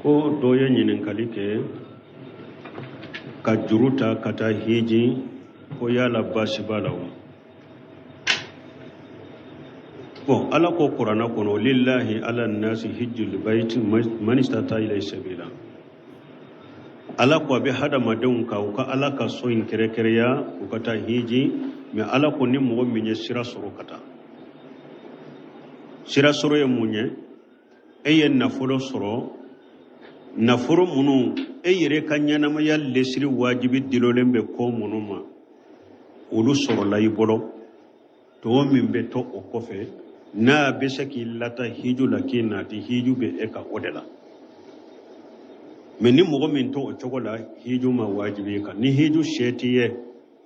Ko dɔ ye ɲininkali kɛ ka juru ta ka taa hiji, ko yala baasi b'a la wa? Bon, Ala ko Kuranɛ kɔnɔ: lillahi ala nasi hijjul baiti man istata ilayhi sabila. Ala ko a bɛ hadamadenw kan u ka Ala ka so in kɛrɛkɛrɛya, u ka taa hiji. Mais Ala ko ni mɔgɔ min ye sira sɔrɔ ka taa, sira sɔrɔ ye mun ye? E ye nafolo sɔrɔ, nafolo minnu e yɛrɛ ka ɲɛnamaya lesiri wajibi dilolen bɛ ko minnu ma, olu sɔrɔla i bolo. Tɔ min bɛ to o kɔfɛ, n'a bɛ se k'i lata hiju la, k'i nati hiju bɛ e kan o de la. Mais ni mɔgɔ min to o cogo la, hiju ma wajibi i kan. Ni hiju se t'i ye,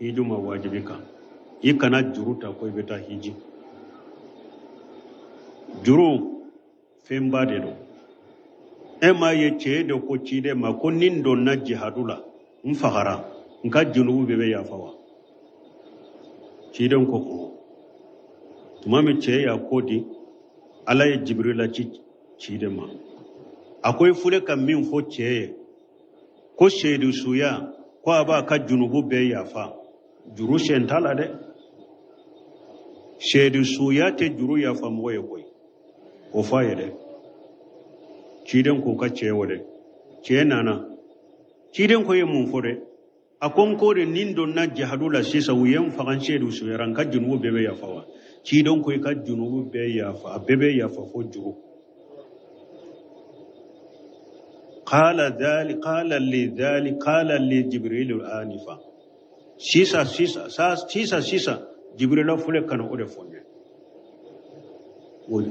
hiju ma wajibi i kan. I kana juru ta ko i bɛ taa hiji. Juru fɛnba de don. E m'a ye, cɛ de ko ciden ma ko ni n donna jihadu la, n fagara, n ka junubu bɛɛ bɛ yafa wa? Ciden ko ɔn. Tuma min cɛ y'a ko di, Ala ye Jibirila ci ciden ma. A ko i filɛ ka min fɔ cɛ ye ko seyidu suya, ko a b'a ka junubu bɛɛ yafa, juru sen t'a la dɛ. Seyidu suya tɛ juru yafa mɔgɔ ye koyi, o fɔ a ye dɛ. Ciden ko ka cɛ wele. Cɛ nana, ciden ko i ye mun fɔ dɛ? A ko n ko de ni n donna jihadu la sisan, u ye n faga, n seyidu suyara, n ka junubu bɛɛ bɛ yafa wa? Ciden ko i ka junubu bɛɛ yafa, a bɛɛ bɛ yafa fo juru. Qala dhali qala li dhali qala li Jibril anifa. Sisan sisan sisan sisan, Jibrila filɛ ka na o de fɔ n ye. O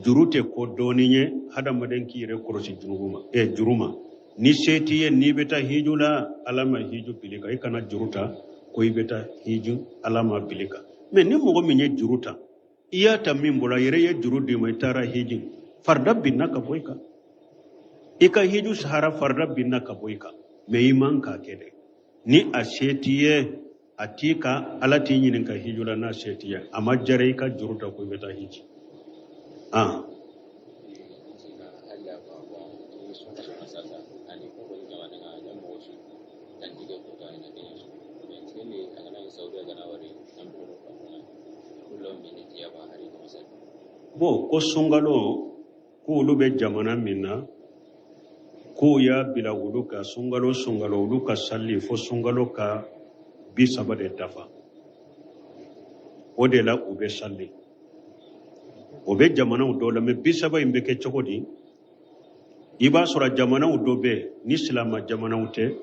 juru tɛ ko dɔɔnin ye. Hadamaden k'i yɛrɛ kɔlɔsi junubu ma, juru ma. Ni se t'i ye, n'i bɛ taa hiju la, Ala ma hiju bil'i kan. I kana juru ta ko i bɛ taa hiju, Ala ma bil'i kan. Mais ni mɔgɔ min ye juru ta, i y'a ta min bolo, a yɛrɛ ye juru d'i ma, i taara hiji, farida binna ka bɔ i kan. I ka hiju sahara, farida binna ka bɔ i kan. Mais i man k'a kɛ dɛ. Ni a se t'i ye, a t'i kan. Ala t'i ɲininka hiju la n'a se t'i ye. A ma jara i ka juru ta ko i bɛ taa hiji. Ah. Bon, ko sunkalo, k'olu bɛ jamana min na, k'u y'a bila olu ka sunkalo sunkalo, olu ka sali fo sunkalo ka 30 de dafa, o de la u bɛ sali. O bɛ jamanaw dɔw la. Mais 30 in bɛ kɛ cogo di? I b'a sɔrɔ jamanaw dɔ bɛ, ni silama jamanaw tɛ,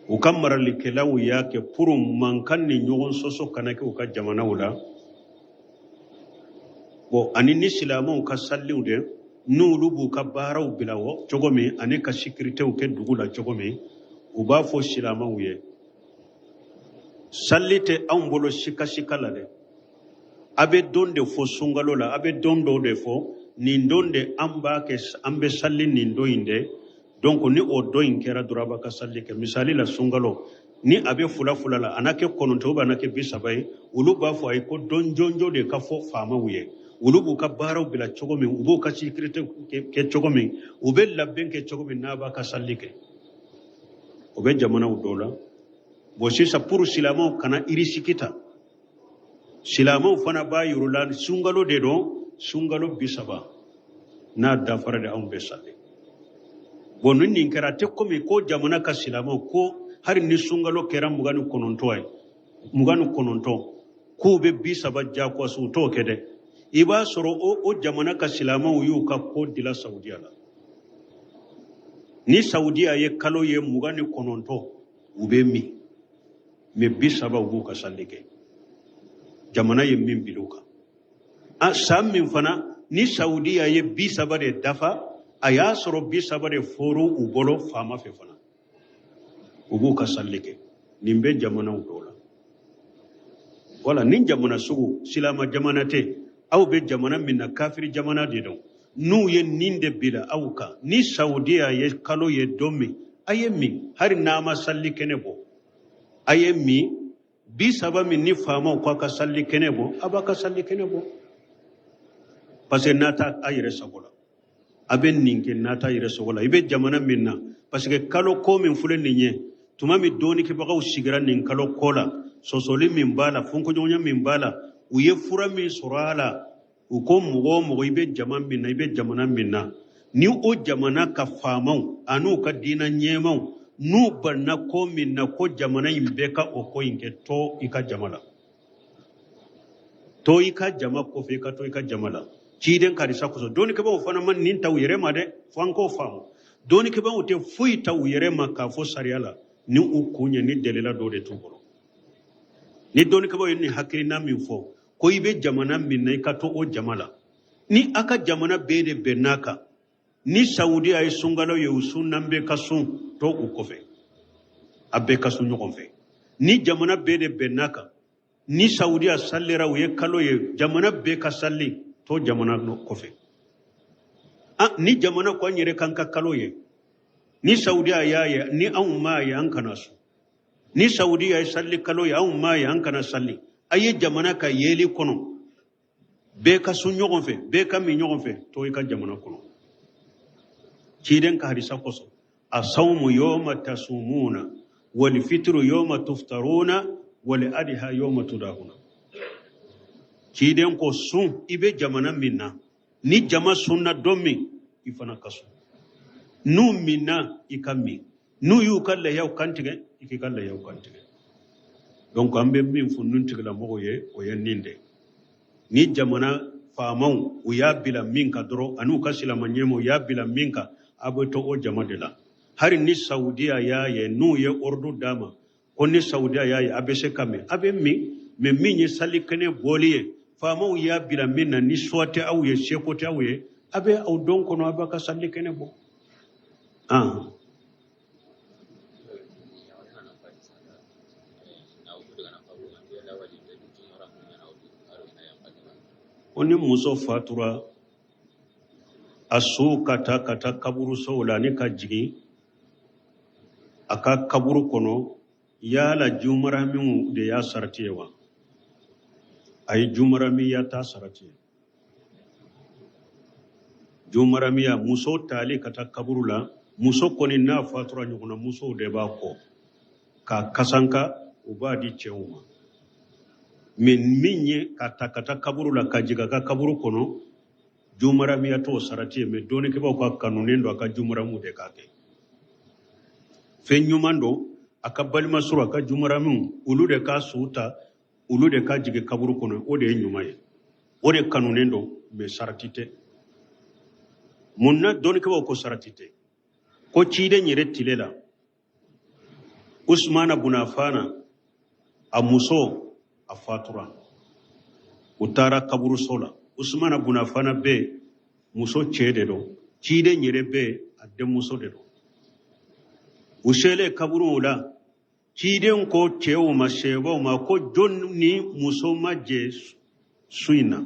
u ka maralikɛlaw y'a kɛ pour mankan ni ɲɔgɔn sɔsɔ kana kɛ u ka jamanaw la. Bon, ani ni silamɛw ka saliw de, n'olu b'u ka baaraw bila cogo min, ani ka sécuritéw kɛ dugu la cogo min, u b'a fɔ silamɛw ye: sali tɛ anw bolo sika sika la dɛ. A bɛ don de fɔ sunkalo la, a bɛ don dɔw de fɔ, nin don de an b'a kɛ, an bɛ sali nin don in de. Donc ni o don in kɛra dɔrɔn, a b'a ka sali kɛ. Misali la, sunkalo ni a bɛ fila fila la, a n'a kɛ 9 ou a n'a kɛ 30 ye, olu b'a fɔ a ye ko don jɔnjɔn de ka fɔ faamaw ye. Olu b'u ka baaraw bila cogo min, u b'u ka sécurité kɛ cogo min, u bɛ labɛn kɛ cogo min n'a b'a ka sali kɛ. O bɛ jamanaw dɔw la. Bon, sisan pour silamɛw kana risque ta, silamɛw fana b'a yir'u la sunkalo de don, sunkalo 30 n'a dafara de anw bɛ sali. Bon, ni nin kɛra, a tɛ komi ko jamana ka silamɛw ko hali ni sunkalo kɛra 29 ye, 29, k'u bɛ 30 jagoya, u t'o kɛ dɛ. I b'a sɔrɔ o jamana ka silamɛw y'u ka ko dila Saudiya la. Ni Saudiya ye kalo ye 29, u bɛ min, mais 30, u b'u ka sali kɛ, jamana ye min bila u kan. A san min fana ni Saudiya ye 30 de dafa, a y'a sɔrɔ 30 de fɔra u bolo faama fɛ fana, u b'u ka sali kɛ. Nin bɛ jamanaw dɔw la. Wala ni jamana sugu silama jamana tɛ, aw bɛ jamana min na, kafiri jamana de don, n'u ye nin de bila aw kan, ni Saudiya ye kalo ye don min, a ye min, hali n'a ma sali kɛnɛ bɔ, a ye min. 30 min ni faamaw k'a ka sali kɛnɛ bɔ, a b'a ka sali kɛnɛ bɔ, parce que n'a t'a a yɛrɛ sago la. A bɛ nin kɛ n'a t'a yɛrɛ sogo la, i bɛ jamana min na, parce que kalo ko min filɛ nin ye, tuma min dɔɔnikɛbagaw sigira nin kalo ko la, sɔsɔli min b'a la, fɔnkɔɲɔgɔnya min b'a la, u ye fura min sɔrɔ a la, u ko mɔgɔ o mɔgɔ i bɛ jama min na, i bɛ jamana min na, ni o jamana ka faamaw an'u ka diinɛ ɲɛmaaw n'u banna ko min na, ko jamana in bɛɛ ka o ko in kɛ, to i ka jama la, to i ka jama kɔfɛ, i ka to i ka jama la ciden ka hadisa kosɔn. Dɔnnikɛbaaw fana ma nin ta u yɛrɛ ma dɛ, fo an k'o faamu. Dɔnnikɛbaaw tɛ foyi ta u yɛrɛ ma k'a fɔ sariya la ni u kun ye ni delila dɔ de t'u bolo. Ni dɔnnikɛbaaw ye nin hakilina min fɔ ko i bɛ jamana min na, i ka to o jama la, ni a ka jamana bɛɛ de bɛnn'a kan, ni Saudiya ye sunkalo ye, u sunna, bɛɛ ka sun, to u kɔfɛ, a bɛɛ ka sun ɲɔgɔn fɛ. Ni jamana bɛɛ de bɛnn'a kan, ni Saudiya salira, u ye kalo ye, jamana bɛɛ ka sali, to jamana kɔfɛ. Ni jamana ko an yɛrɛ k'an ka kalo ye, ni Saudiya y'a ye, ni anw m'a ye, an kana sun. Ni Saudiya ye sali kalo ye, anw m'a ye, an kana sali. A ye jamana ka yeli kɔnɔ, bɛɛ ka sun ɲɔgɔn fɛ, bɛɛ ka min ɲɔgɔn fɛ, to i ka jamana kɔnɔ ciden ka hadisa kosɔn: asawmu yawma tasumuna wal fitru yawma tuftaruna wal adha yawma tudahuna. Ciden ko sun i bɛ jamana min na, ni jama sunna don min, i fana ka sun. N'u minna, i ka min. N'u y'u ka lahiyaw kantigɛ, i k'i ka lahiyaw kantigɛ. Donc an bɛ min fɔ ninnu tigilamɔgɔw ye, o ye nin de: ni jamana faamaw u y'a bila min kan dɔrɔn, ani u ka silama ɲɛmaaw u y'a bila min kan, a bɛ to o jama de la. Hali ni Saudiya y'a ye, n'u ye ordre d'a ma ko ni Saudiya y'a ye, a bɛ se ka min, a bɛ min. Mais min ye sali kɛnɛ bɔli ye, faamaw y'a bila min na, ni choix tɛ aw ye, seko tɛ aw ye, a bɛ aw don kɔnɔ, a b'a ka sali kɛnɛ bɔ. Ko ni muso fatura, a su ka taa ka taa kaburusow la ni ka jigin a ka kaburu kɔnɔ, yala jumaramiw de y'a sarati ye wa? Ayi, jumaramiya t'a sarati ye. Jumaramiya, muso taali ka taa kaburu la, muso kɔni n'a fatura, ɲɔgɔnna musow de b'a kɔ k'a kasanka, u b'a di cɛw ma. Mais min ye ka ta ka taa kaburu la ka jigin a ka kaburu kɔnɔ, jumaramiya t'o sarati ye. Mais dɔnnikɛbaaw ka kanunen don a ka jumaramu de k'a kɛ, fɛn ɲuman don. A ka balima sɔrɔ, a ka jumaramu, olu de k'a su ta, olu de ka jigin kaburu kɔnɔ, o de ye ɲuman ye, o de kanunen don, mais sarati tɛ. Mun na dɔnnikɛbaaw ko sarati tɛ? Ko ciden yɛrɛ tile la, Usmana bun Afana a muso a fatura, u taara kaburuso la. Usmana bun Afana bɛ muso cɛ de don, ciden yɛrɛ bɛ a denmuso de don. U selen kaburuw la, ciden ko cɛw ma, sɛbaw ma, ko jɔn ni muso ma jɛ su in na?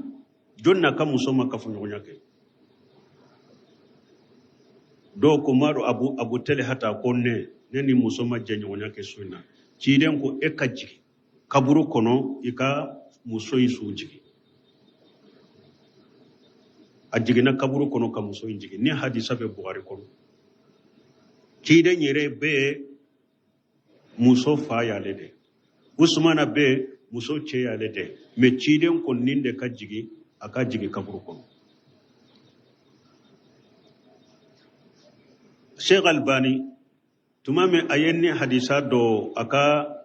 Jɔn n'a ka muso ma kafoɲɔgɔnya kɛ? Dɔw ko m'a dɔn. Abu Talhata ko ne ni muso ma jɛ ɲɔgɔnya kɛ su in na. Ciden ko e ka jigin kaburu kɔnɔ, i ka muso in su jigin. A jiginna kaburu kɔnɔ ka muso in jigin. Ni hadisa bɛ Bukari kɔnɔ. Ciden yɛrɛ bɛ muso fa y'ale de, Usumana bɛ muso cɛ y'ale de, mais ciden ko nin de ka jigin, a ka jigin kaburu kɔnɔ. Sheikh Albani, tuma min a ye ni hadisa dɔ a ka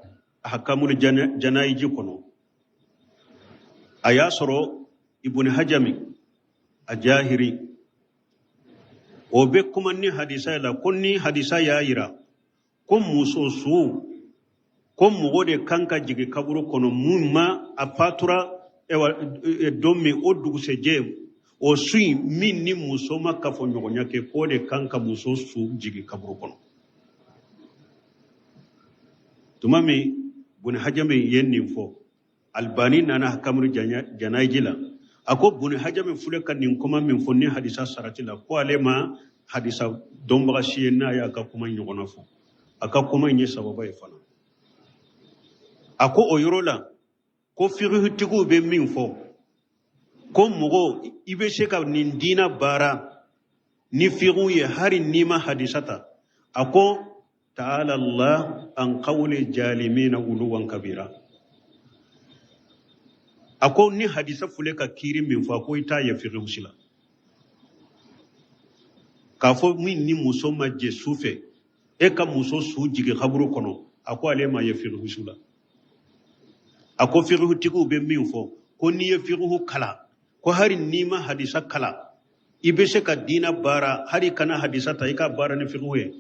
Ahkamul Janayiji kɔnɔ, a y'a sɔrɔ Ibn Hajami a Jahiri o bɛ kuma ni hadisa la, ko ni hadisa y'a yira ko muso su, ko mɔgɔ de kan ka jigin kaburu kɔnɔ mun ma a fatura, don min o dugusɛjɛ, o su in min ni muso ma kafoɲɔgɔnya kɛ, k'o de kan ka muso su jigin kaburu kɔnɔ. Tuma min Bun Hajami ye nin fɔ, Albani nana Ahkamul Janayiji la, a ko Bun Hajami filɛ ka nin kuma min fɔ ni hadisa sarati la, ko ale ma hadisa dɔnbaga si ye n'a y'a ka kuma ɲɔgɔnna fɔ. A ka kuma in ye sababa ye fana. A ko o yɔrɔ la ko fiqihutigiw bɛ min fɔ, ko mɔgɔ i bɛ se ka nin diina baara Ni fiqhu ye hari n'i ma hadisa ta, a ko taala Allah an qawli jalimina uluwan kabira. A ko ni hadisa fule ka kiri min fɔ, a ko i t'a ye fiqhu si la. K'a fɔ min ni muso ma jɛ su fɛ, e ka muso su jigin kaburu kɔnɔ, a ko ale ma ye fiqhu si la. A ko fiqhutigiw bɛ min fɔ, ko n'i ye fiqhu kalan, ko hari n'i ma hadisa kalan, i bɛ se ka diina baara, hari kana hadisa ta, i ka baara ni fiqhu ye.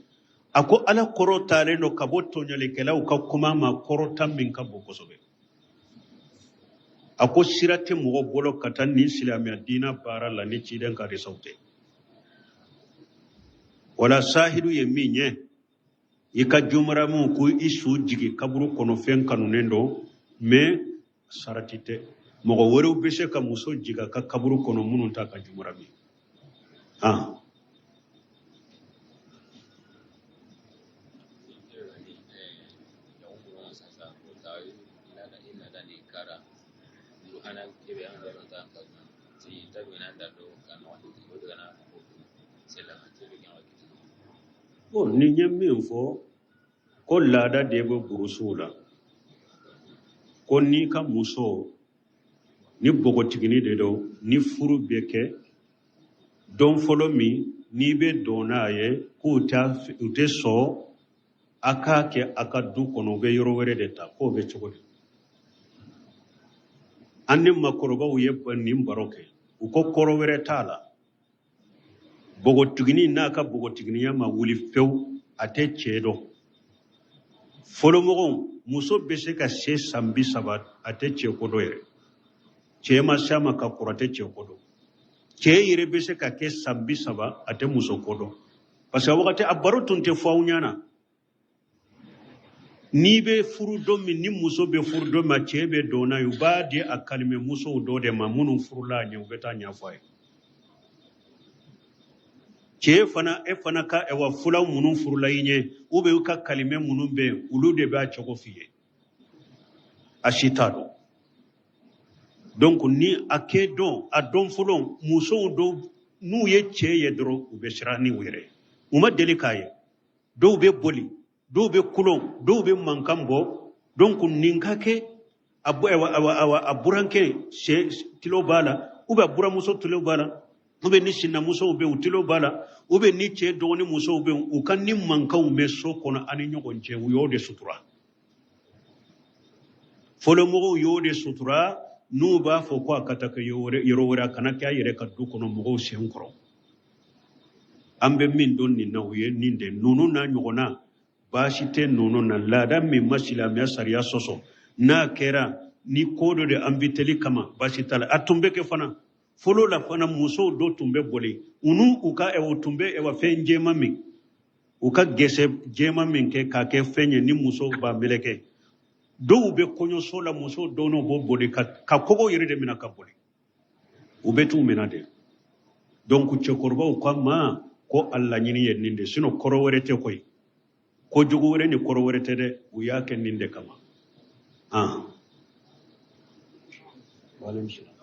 A ko Ala kɔrɔtalen don ka bɔ tɔɲɔlikɛlaw ka kuma ma, kɔrɔta min ka bon kosɛbɛ. A ko sira tɛ mɔgɔ bolo ka taa nin silamɛya diina baara la ni ciden ka hadisaw tɛ. Wala sahidu ye min ye, i ka jumaramu ko i su jigin kaburu kɔnɔ, fɛn kanunen don, mais sarati tɛ. Mɔgɔ wɛrɛw bɛ se ka muso jigin a ka kaburu kɔnɔ minnu t'a ka jumaramu. Ah. Bon, nin ye min fɔ ko laada de bɛ burusuw la, ko n'i ka muso ni npogotigini de don, ni furu bɛ kɛ don fɔlɔ min n'i bɛ don n'a ye, k'u u tɛ sɔn a k'a kɛ a ka du kɔnɔ, u bɛ yɔrɔ wɛrɛ de ta, k'o bɛ cogo di? An ni makɔrɔbaw ye nin baro kɛ, u ko kɔrɔ wɛrɛ t'a la. Npogotigini n'a ka npogotiginiya ma wuli fewu, a tɛ cɛ dɔn. Fɔlɔmɔgɔw, muso bɛ se ka se san 30, a tɛ cɛ ko dɔn yɛrɛ. Cɛ ma se a ma ka kɔrɔ, a tɛ cɛ ko dɔn. Cɛ yɛrɛ bɛ se ka kɛ san 30, a tɛ muso ko dɔn, parce que a wagati a baro tun tɛ fɔ aw ɲɛna. N'i bɛ furu don min, ni muso bɛ furu don min, cɛ bɛ don n'a ye, u b'a di a kalimɛ musow dɔ de ma minnu furula a ɲɛ, u bɛ taa ɲɛfɔ a ye. Cɛ fana, e fana ka ɛwa fulaw minnu furula i ɲɛ, u bɛ ka kalimɛ minnu bɛ yen, olu de b'a cogo f'i ye, a si t'a dɔn. Donc ni a kɛ dɔn, a dɔn fɔlɔ, musow dɔw n'u ye cɛ ye dɔrɔn, u bɛ siran ni u yɛrɛ ye, u ma deli k'a ye. Dɔw bɛ boli, dɔw bɛ kulon, dɔw bɛ mankan bɔ. Donc nin ka kɛ a awa a burankɛ sɛ tilo b'a la, ou bien buramuso tilo b'a la, ou bien ni sinamusow bɛ u tilo b'a la, ou bien ni cɛ dɔgɔnin musow bɛ, u ka ni mankanw bɛ so kɔnɔ ani ɲɔgɔn cɛ, u y'o de sutura. Fɔlɔmɔgɔw y'o de sutura, n'u b'a fɔ ko a ka taa kɛ yɔrɔ wɛrɛ, a kana kɛ a yɛrɛ ka du kɔnɔ mɔgɔw sen kɔrɔ. An bɛ min dɔn nin na, o ye nin de. Ninnu n'a ɲɔgɔnna, baasi tɛ ninnu na. Laada min ma silamɛya sariya sɔsɔ, n'a kɛra ni ko dɔ de inviteli kama, baasi t'a la. A tun bɛ kɛ fana fɔlɔ la fana, musow dɔ tun bɛ boli, u n'u u ka u tun bɛ fɛn jɛman min, u ka gɛsɛ jɛman min kɛ k'a kɛ fɛn ye, ni musow b'a meleke. Dɔw bɛ kɔɲɔso la, musow dɔw n'u b'o boli ka kogo yɛrɛ de minɛ ka boli, u bɛ t'u minɛ de. Donc cɛkɔrɔbaw ko a ma ko a laɲini ye nin de, sinon kɔrɔ wɛrɛ tɛ koyi, kojugu wɛrɛ ni kɔrɔ wɛrɛ tɛ dɛ, u y'a kɛ nin de kama. Ah. Waaleykum salaam.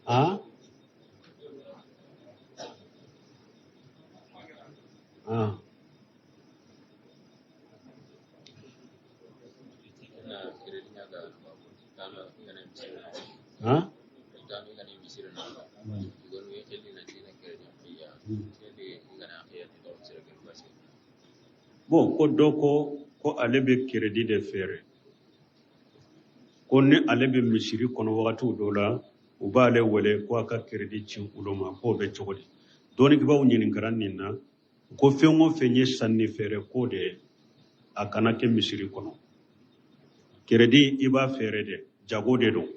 Ah? Ah. Ah? Bon, ko dɔ ko ko ale bɛ crédit de feere, ko ni ale bɛ misiri kɔnɔ wagatiw dɔ la, u b'ale wele ko a ka crédit ci olu ma, k'o bɛ cogo di? Dɔnnikɛbaaw ɲininkara nin na, ko fɛn o fɛn ye sanni feere ko de ye, a kana kɛ misiri kɔnɔ. Crédit i b'a feere de, jago de don,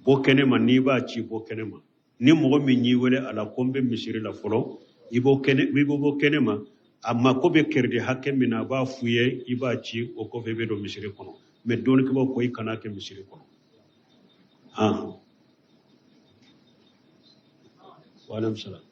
bɔ kɛnɛ ma. N'i b'a ci, bɔ kɛnɛ ma. Ni mɔgɔ min y'i wele a la ko n bɛ misiri la fɔlɔ, i b'o kɛnɛ, i b'o bɔ kɛnɛ ma. A mako bɛ crédit hakɛ min na, a b'a f'u ye, i b'a ci, o kɔfɛ i bɛ don misiri kɔnɔ. Mais dɔnnikɛbaaw ko i kana kɛ misiri kɔnɔ. Ah. Waaleykum salaam.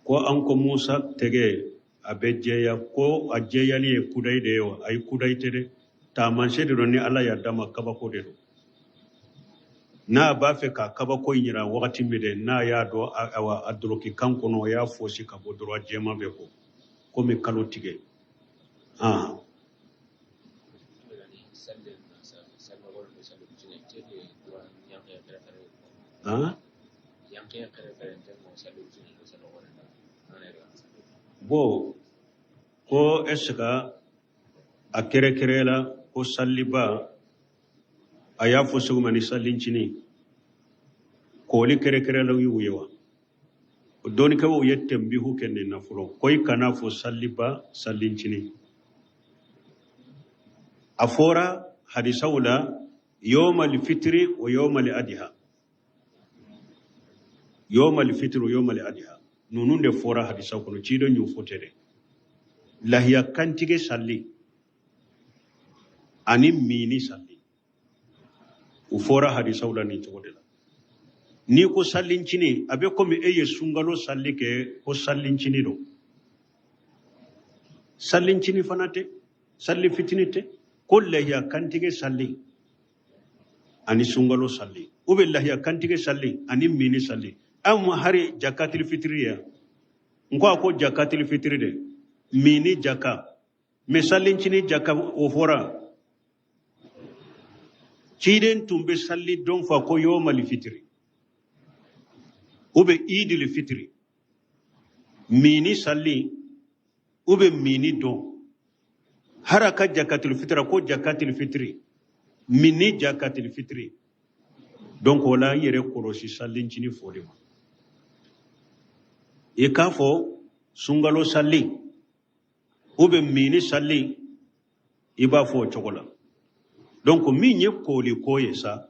Ko an ko Musa tɛgɛ a bɛ jɛya, ko a jɛyali ye kudayi de ye wa? Ayi, kudayi tɛ dɛ. Taamasiyɛn de don ni Ala y'a d'a ma, kabako de don. N'a b'a fɛ ka kabako in yira wagati min dɛ, n'a y'a dɔn awa a doloki kan kɔnɔ, a y'a fosi ka bɔ dɔrɔn, jɛman bɛ bɔ komi kalo tigɛ. Bon, ko est ce que a kɛrɛkɛrɛ la ko saliba a y'a fɔ sɔgɔma ni salincinin k'olu kɛrɛkɛrɛlaw y'u ye wa? O dɔnnikɛbaw ye tɛnbihu kɛ nin na fɔlɔ, ko i kana fɔ saliba salincinin. A fɔra hadisaw la yawmal fitri wa yawmal adha, yawmal fitri wa yawmal adha, ninnu de fɔra hadisaw kɔnɔ, ciden y'u fɔ ten dɛ. Lahiya kantigɛ sali ani mini sali, u fɔra hadisaw la nin cogo de la. N'i ko salincinin, a bɛ komi e ye sunkalo sali kɛ ko salincinin don. Salincinin fana tɛ, sali fitinin tɛ, ko lahiya kantigɛ sali ani sunkalo sali, ou bien lahiya kantigɛ sali ani mini sali. An ma hari jakatili fitiri ye, n ko a ko jakatili fitiri de, mini jaka, mais salincinin jaka o fɔra. Ciden tun bɛ sali don fɔ ko yomali fitiri ou bien idili fitiri, mini sali ou bien mini don. Har ka jakatil fitira ko jakatil fitiri, mini jakatil fitiri. Donc o la i yɛrɛ kɔlɔsi salincinin fɔli ma. I k'a fɔ sunkalo sali ou bien mini sali, i b'a fɔ o cogo la. Donc min ye kooli ko ye sa,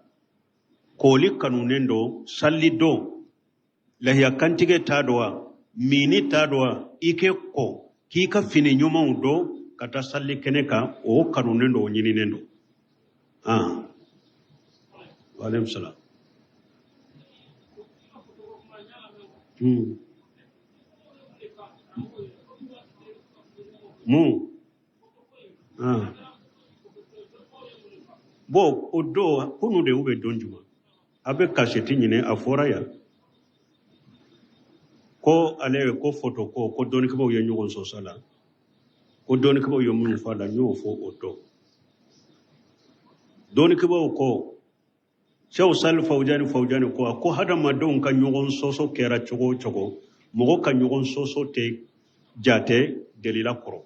kooli kanunen don sali don, lahiya kantigɛ t'a dɔn wa, mini t'a dɔn wa, i kɛ kɔ k'i ka fini ɲumanw don ka taa sali kɛnɛ kan, o kanunen don, o ɲininen don. Waaleykum salam. Mun? Bon, o don kunu de u bɛ don juma, a bɛ kasɛti ɲini, a fɔra yan ko ale ko foto ko ko dɔnnikɛbaw ye ɲɔgɔn sɔsɔ la, ko dɔnnikɛbaw ye minnu fɔ a la, n y'o fɔ o don. Dɔnnikɛbaw ko Sew Sali Fawujani Fawujani ko a ko hadamadenw ka ɲɔgɔn sɔsɔ kɛra cogo o cogo, mɔgɔ ka ɲɔgɔn sɔsɔ tɛ jate delila kɔrɔ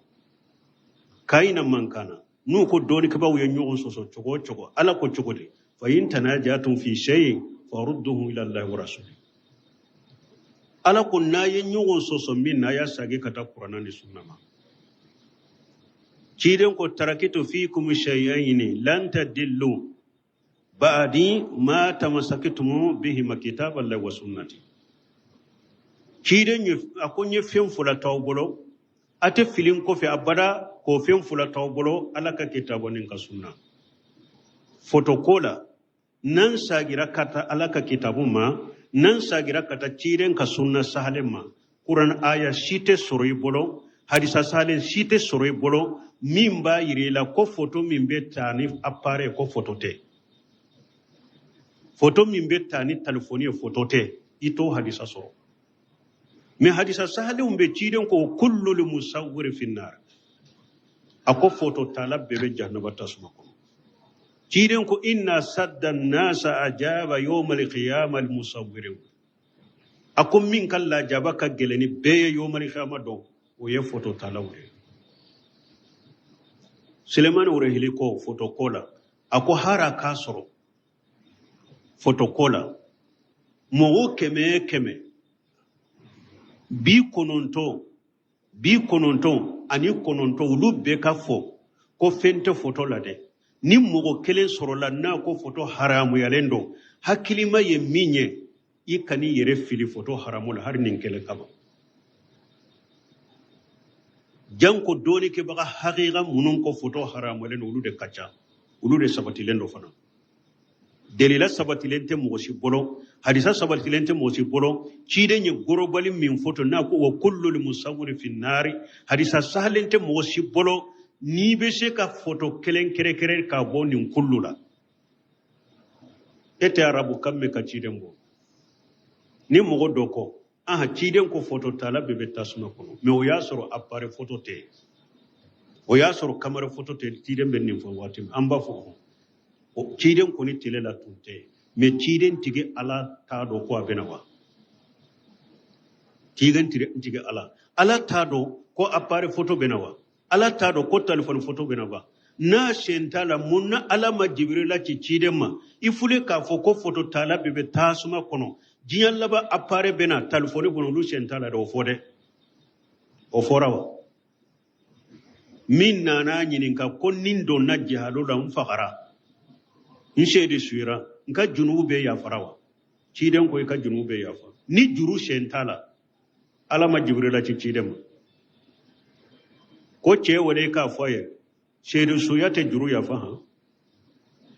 kayina man kan na. N'u ko dɔnnikɛbaw ye ɲɔgɔn sɔsɔ cogo o cogo, Ala ko cogo di? Fa in tanajatum fi shay'in farudduhu ila Allahi wa rasuli. Ala ko n'a ye ɲɔgɔn sɔsɔ min na, a y'a sagi ka taa Kurana ni sunna ma. Ciden ko tarakitu fikum shay'aini lan tadillu ba'di ma tamasakitum bihima kitaballahi wa sunnati. Ciden ye a ko n ye fɛn fila t'aw bolo, a tɛ fili n kɔfɛ abada, k'o fɛn fila t'aw bolo, Ala ka kitabu ni n ka sunna. Foto ko la, n'an sagira ka taa Ala ka kitabu ma, n'an sagira ka taa ciden ka sunna sahalen ma, Kuran aya si tɛ sɔrɔ i bolo, hadisa sahalen si tɛ sɔrɔ i bolo min b'a yira i la ko foto min bɛ ta ni appareil ko foto tɛ, foto min bɛ ta ni telefɔni ye foto tɛ, i t'o hadisa sɔrɔ. Mais hadisa sahalenw bɛ ciden ko kullul musawwiri finnar, a ko foto tala bɛɛ bɛ jahanaba tasuma kɔnɔ. Ciden ko inna sadda nasa ajaba yawmal qiyamah al musawwirin, a ko min ka lajaba ka gɛlɛn ni bɛɛ ye yawmal qiyamah don, o ye foto talaw de ye. Sulemani Wurehili ko foto ko la, a ko hara k'a sɔrɔ foto ko la mɔgɔ kɛmɛ kɛmɛ 99 99, olu bɛɛ ka fɔ ko fɛn tɛ foto la dɛ. Ni mɔgɔ kelen sɔrɔla n'a ko foto haramuyalen don, hakilima ye min ye, i kan'i yɛrɛ fili foto haramu la hali nin kelen kama. Janko dɔɔnikɛbaga hakika minnu ko foto haramuyalen don, olu de ka ca, olu de sabatilen don fana. Delila sabatilen tɛ mɔgɔ si bolo, hadisa sabatilen tɛ mɔgɔ si bolo. Ciden ye gorobali min foto n'a ko wa kullul musawwiri fi nari, hadisa sahalen tɛ mɔgɔ si bolo N'i bɛ se ka foto kelen kɛrɛkɛrɛ ka bɔ nin kulu la, e tɛ arabu kan mɛn ka ciden bɔ. Ni mɔgɔ dɔ ko aha, ciden ko foto tala bɛɛ bɛ tasuma kɔnɔ, mais o y'a sɔrɔ appareil photo tɛ yen, o y'a sɔrɔ caméra photo tɛ. Ciden bɛ nin fɔ waati min, an b'a fɔ o ciden kɔni tele la tun tɛ yen, mais ciden tigi Ala t'a dɔn ko a bɛna wa? Ciden tigi Ala t'a dɔn ko appareil photo bɛna wa? Ala t'a dɔn ko téléphone photo bɛna wa? N'a sen t'a la, mun na Ala ma Jibirila ci ciden ma? I fule k'a fɔ ko foto tala bɛɛ bɛ tasuma kɔnɔ, diɲɛ laban appareil bɛna, téléphone kɔnɔ, olu sen t'a la dɛ. O fɔ dɛ, o fɔra wa? Min nana ɲininka ko ni n donna jihado la, n fagara, n seedi suyira, n ka junubu bɛɛ yafara wa? Ciden ko i ka junubu bɛɛ yafa. Ni juru sen t'a la, Ala ma Jibirila ci ciden ma ko cɛ wele k'a fɔ a ye seedi suya tɛ juru yafa. Han,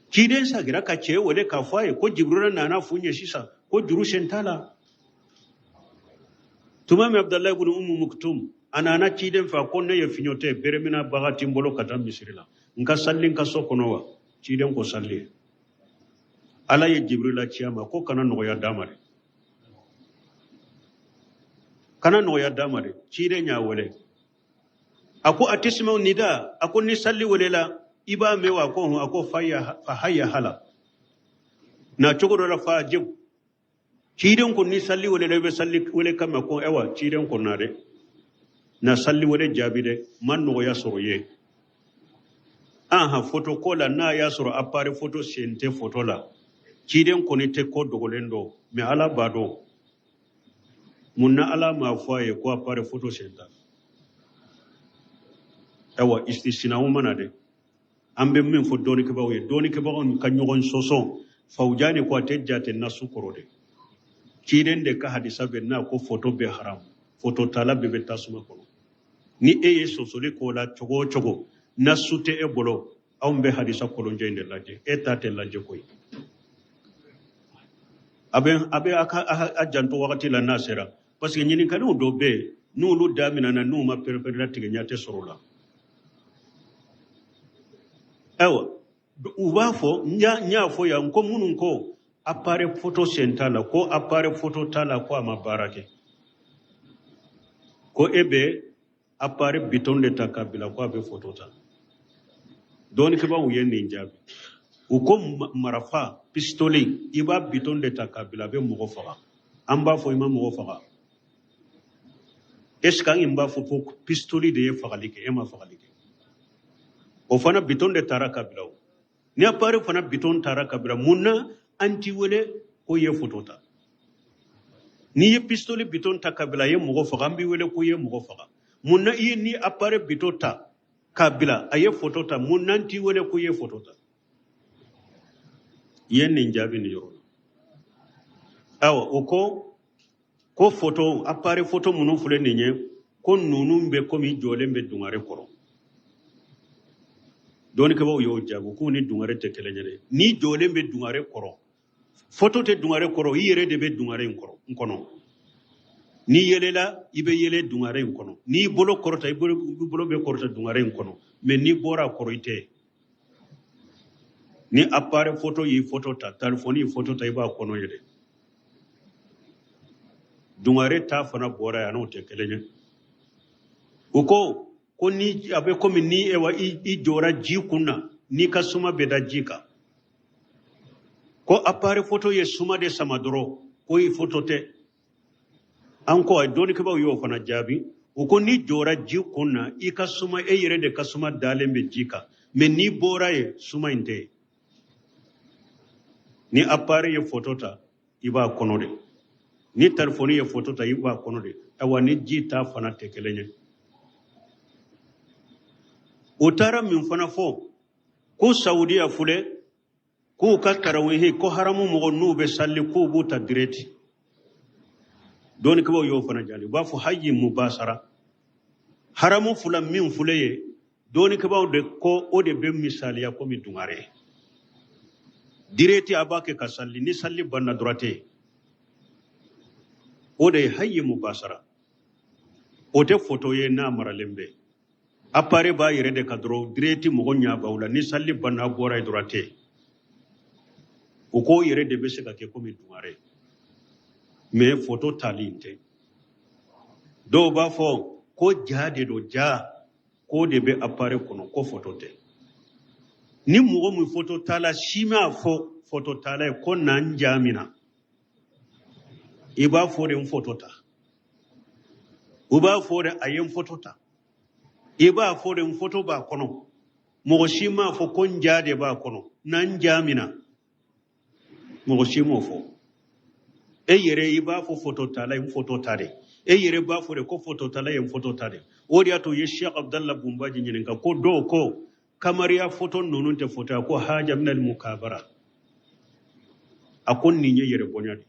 ciden sagira ka cɛ wele k'a fɔ a ye ko Jibirila nana f'u ɲɛ sisan ko juru sen t'a la. Tuma min Abdalahi ibn Umu Muktum a nana ciden fɛ, ko ne ye fiɲɔtɛ, bere mina baga ti n bolo ka taa misiri la, n ka salli n ka so kɔnɔ wa? Ciden ko salli. Ala ye Jibirila ci a ma ko kana nɔgɔya d'a ma dɛ, kana nɔgɔya d'a ma dɛ. Ciden y'a wele, a ko atismau nida, a ko ni salli welela i b'a mɛn wa? A ko hɔn. A ko fa hayya hala na cogo dɔ la fa ajib. Ciden ko ni salli welela i bɛ salli wele kama ko ayiwa, ciden ko na dɛ, na salli wele jaabi dɛ, ma nɔgɔya sɔrɔ ye. Aha, foto ko la, n'a y'a sɔrɔ appareil photo sen tɛ foto la, ciden kɔni tɛ ko dogolen dɔn, mais Ala b'a dɔn. Mun na Ala m'a fɔ a ye ko appareil photo sen t'a la? Ayiwa, istisinaw mana dɛ, an bɛ min fɔ dɔnnikɛbagaw ye, dɔnnikɛbagaw ka ɲɔgɔn sɔsɔ. Fawujani ko a tɛ jate nasu kɔrɔ dɛ. Ciden de ka hadisa bɛ n'a ko foto bɛ haram, foto tala bɛɛ bɛ tasuma kɔnɔ. Ni e ye sɔsɔli k'o la cogo o cogo, nasu tɛ e bolo. Anw bɛ hadisa kolonjɛ in de lajɛ, e ta tɛ lajɛ koyi. A bɛ a ka a janto wagati la n'a sera, parce que ɲininkaliw dɔ bɛ yen, n'olu daminɛna, n'u ma pɛrɛpɛrɛ tigɛ, ɲɛ tɛ sɔrɔ o la. Ayiwa, u b'a fɔ, n y'a fɔ yan ko minnu ko appareil photo sen t'a la, ko appareil photo t'a la, ko a ma baara kɛ, ko e bɛ appareil bitɔn de ta k'a bila ko a bɛ photo ta. Dɔnnikɛbaaw ye nin jaabi, u ko marafa pistolet, i b'a bitɔn de ta k'a bila, a bɛ mɔgɔ faga. An b'a fɔ i ma mɔgɔ faga. Est ce que an b'a fɔ ko pistolet de ye fagali kɛ? E ma fagali kɛ, o fana bitɔn de taara ka bila. O ni appareil fana bitɔn taara ka bila, mun na an t'i wele ko i ye photo ta? N'i ye pistolet bitɔn ta ka bila, a ye mɔgɔ faga, an b'i wele ko i ye mɔgɔ faga. Mun na i ye ni appareil bitɔn ta k'a bila, a ye photo ta, mun na an t'i wele ko i ye photo ta? I ye nin jaabi nin yɔrɔ la. Ayiwa, o ko photo, appareil photo minnu filɛ nin ye, ko ninnu bɛ komi jɔlen bɛ dungare kɔrɔ. Dɔnnikɛbaaw y'o jaabi k'u ni dungare tɛ kelen ye dɛ. N'i jɔlen bɛ dungare kɔrɔ, photo tɛ dungare kɔrɔ, i yɛrɛ de bɛ dungare in kɔrɔ n kɔnɔ. N'i yɛlɛla, i bɛ yɛlɛ dungare in kɔnɔ. N'i bolo kɔrɔta, i bolo bɛ kɔrɔta dungare in kɔnɔ, mais n'i bɔra a kɔrɔ, i tɛ. Ni appareil photo y'i photo ta, téléphone y'i photo ta, i b'a kɔnɔ ye dɛ. Dungare ta fana bɔra yan, n'o tɛ kelen ye. U ko ni a bɛ komi ni ewa i jɔra ji kun na, n'i ka suma bɛ da ji kan, ko appareil photo ye suma de sama dɔrɔn, ko i photo tɛ. An ko a dɔnnikɛbaaw y'o fana jaabi, u ko n'i jɔra ji kun na, i ka suma, e yɛrɛ de ka suma dalen bɛ ji kan, mais n'i bɔra yen, suma in tɛ yen. Ni appareil ye photo ta, i b'a kɔnɔ de. Ni téléphone ye photo ta, i b'a kɔnɔ de. Ayiwa, ni ji ta fana tɛ kelen ye. U taara min fana fɔ ko Saudiya filɛ, k'u ka tarawihi, ko haramu mɔgɔ n'u bɛ salli, k'u b'u ta direct. Dɔnnikɛbaaw y'o fana jaabi, u b'a fɔ hayi mubasara, haramu fila min filɛ ye, dɔnnikɛbaaw de ko o de bɛ misaliya komi dungare direct, a b'a kɛ ka salli, ni salli banna dɔrɔn tɛ. O de ye hayi mubasara, o tɛ foto ye n'a maralen bɛ. Appareil b'a yɛrɛ de ka dɔrɔn direct mɔgɔ ɲɛ b'aw la, ni sali banna bɔra yen dɔrɔn a tɛ yen. U k'o yɛrɛ de bɛ se ka kɛ komi dungare, mais photo tali in tɛ. Dɔw b'a fɔ ko ja de don, ja k'o de bɛ appareil kɔnɔ, ko photo tɛ. Ni mɔgɔ min photo tala si m'a fɔ photo tala ye ko na n ja mina, i b'a fɔ de n photo ta, u b'a fɔ de a ye n photo ta, i b'a fɔ de n photo b'a kɔnɔ. Mɔgɔ si m'a fɔ ko n ja de b'a kɔnɔ, na n ja mina, mɔgɔ si m'o fɔ. E yɛrɛ i b'a fɔ photo tala ye n photo ta de, e yɛrɛ b'a fɔ de ko photo tala ye n photo ta de. O de y'a to u ye Sheikh Abdallah Bumbaji ɲininka ko dɔw ko kamariya photo ninnu tɛ photo ye, ko haja minal mukabara, a ko nin ye yɛrɛ bonya de.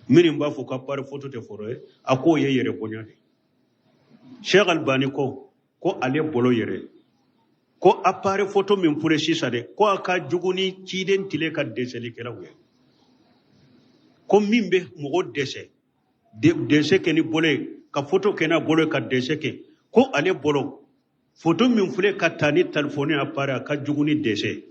Minnu b'a fɔ ko appareil photo tɛ photo ye, a k'o ye yɛrɛ bonya de. Sheikh Albani ko ko ale bolo yɛrɛ ko appareil photo min filɛ sisan dɛ, ko a ka jugu ni ciden tile ka dɛsɛlikɛlaw ye, ko min bɛ mɔgɔ dɛsɛ, dɛsɛ kɛ ni bolo ye, ka photo kɛ n'a bolo ye ka dɛsɛ kɛ, ko ale bolo photo min filɛ ka taa ni telefɔni appareil, a ka jugu ni dɛsɛ.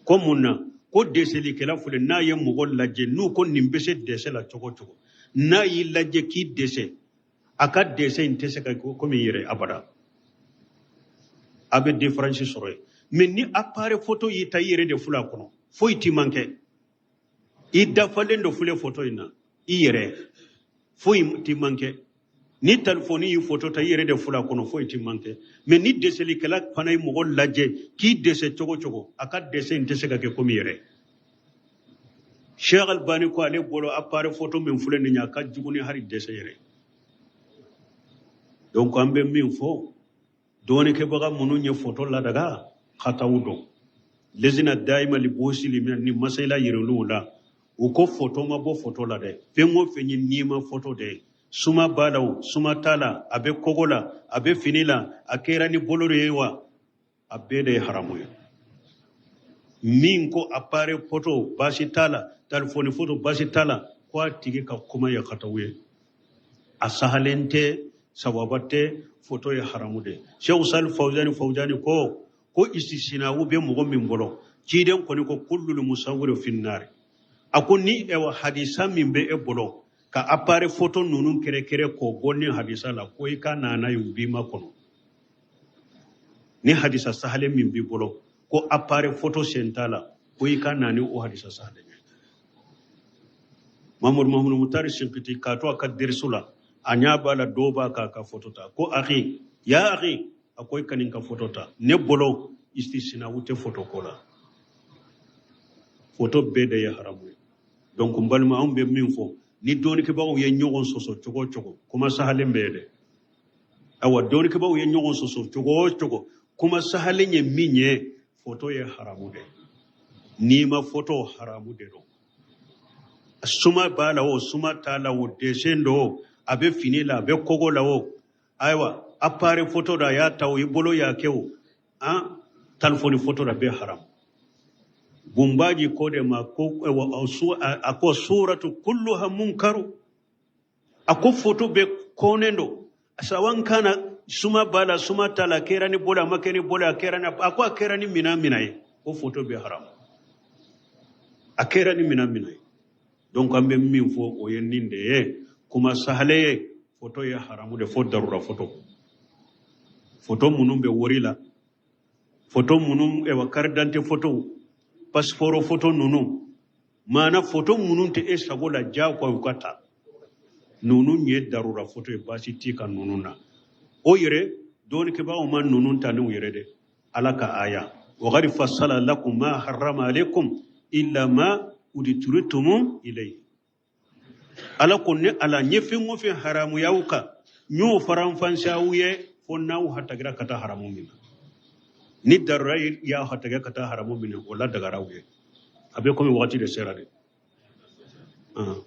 Ko mun na? Ko dɛsɛlikɛla filɛ, n'a ye mɔgɔ lajɛ, n'u ko nin bɛ se dɛsɛ la cogo o cogo, n'a y'i lajɛ k'i dɛsɛ, a ka dɛsɛ in tɛ se ka komi i yɛrɛ abada, a bɛ différence sɔrɔ yen. Mais ni appareil photo y'i ta, i yɛrɛ de filɛ a kɔnɔ, foyi t'i man kɛ, i dafalen dɔ filɛ photo in na, i yɛrɛ foyi t'i man kɛ. Ni telefɔni y'i photo ta, i yɛrɛ de filɛ a kɔnɔ, foyi t'i man kɛ. Mais ni dɛsɛlikɛla fana ye mɔgɔ lajɛ k'i dɛsɛ cogo cogo, a ka dɛsɛ in tɛ se ka kɛ komi i yɛrɛ. Sheikh Albani ko ale bolo appareil photo min filɛ nin ye, a ka jugu ni hali dɛsɛ yɛrɛ. Donc an bɛ min fɔ dɔɔnikɛbaga minnu ye photo ladaga kataw dɔn, lezina daima li bosili min ni masayila yiriliw la, u ko photo ma bɔ photo la dɛ, fɛn o fɛn ye nima photo de ye, suma b'a la o, suma t'a la, a bɛ kogo la, a bɛ fini la, a kɛra ni bolo de ye wa, a bɛɛ de ye haramu ye. Min ko appareil photo baasi t'a la, telefɔni photo baasi t'a la, ko a tigi ka kuma ye kataw ye, a sahalen tɛ, sawaba tɛ, photo ye haramu de ye. Sheikh Salih Fawzani Fawzani ko ko istisinawu bɛ mɔgɔ min bolo, ciden kɔni ko kullul musawwiru finnari, a ko ni ɛwɔ hadisa min bɛ e bolo ka appareil photo ninnu kɛrɛkɛrɛ k'o bɔ ni hadisa la, ko i ka na n'a ye u b'i makɔnɔ. Ni hadisa sahalen min b'i bolo ko appareil photo sen t'a la, ko i ka na ni o hadisa sahalen ye. Mahamadu Mahamadu Mutari Sinkiti k'a to a ka derisu la, a ɲɛ b'a la dɔw b'a k'a ka photo ta, ko akhi ya akhi, a ko i ka nin ka photo ta, ne bolo istisinawu tɛ photo ko la, photo bɛɛ de ye haramu ye. Donc n balima, anw bɛ min fɔ, ni dɔɔnikɛbagaw ye ɲɔgɔn sɔsɔ cogo o cogo, kuma sahalen bɛ ye dɛ. Awa dɔɔnikɛbagaw ye ɲɔgɔn sɔsɔ cogo o cogo, kuma sahalen ye min ye, photo ye haramu de. N'i ma photo, haramu de don. Suma b'a la o, suma t'a la o, dessin don, a bɛ fini la, a bɛ kogo la o, ayiwa appareil photo da a y'a ta o, i bolo y'a kɛ o, an telefɔni photo da bɛɛ haramu. Bumbaji ko de ma ko a ko suratu kulluha munkaru, a ko photo bɛ kɔnnen don, sawan kana suma b'a la, suma t'a la, a kɛra ni bolo, a ma kɛ ni bolo, a kɛra ni, a ko a kɛra ni minɛn minɛ ye, ko photo bɛ haramu, a kɛra ni minɛn minɛ ye. Donc an bɛ min fɔ o ye nin de ye, kuma sahale ye, photo ye haramu de, fo darura photo, photo minnu bɛ wari la, photo minnu ɛwɔ carte d'identité photo, passeport photo ninnu, maana photo minnu tɛ e sago la diyagoya u ka ta, ninnu ye darura photo ye, baasi t'i ka ninnu na. O yɛrɛ dɔɔnikɛbagaw ma ninnu ta n'u yɛrɛ dɛ, Ala ka aya wa qad fassala lakum ma harrama alaykum illa ma udituritum ilayhi, Ala ko ne Ala n ye fɛn o fɛn haramuya aw kan, n y'o faranfasiya aw ye fo n'aw hatagira ka taa haramu min na. Ni darura y'a hatagira ka taa haramu min na, o la dagara aw ye. A bɛ komi wagati de sera de. N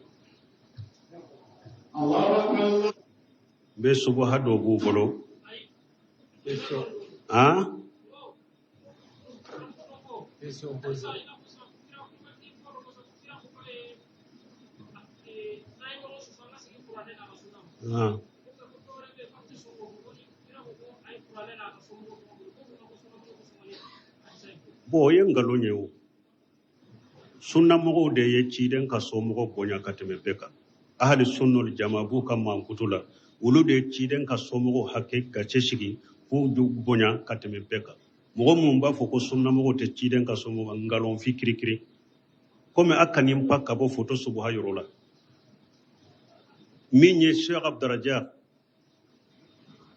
bɛ subaha dɔ b'u bolo. Question posée. Bon, o ye nkalon ye. O sunnamɔgɔw de ye ciden ka somɔgɔ bonya ka tɛmɛ bɛɛ kan. Ahali sunnol jama b'u ka mankutu la, olu de ye ciden ka somɔgɔw hakɛ gase sigi k'u bonya ka tɛmɛ bɛɛ kan. Mɔgɔ minnu b'a fɔ ko sunnamɔgɔw tɛ ciden ka somɔgɔ, nkalon fi kirikiri. Komi a ka nin pa ka bɔ foto subuha yɔrɔ la, min ye Sheikh Abdurajak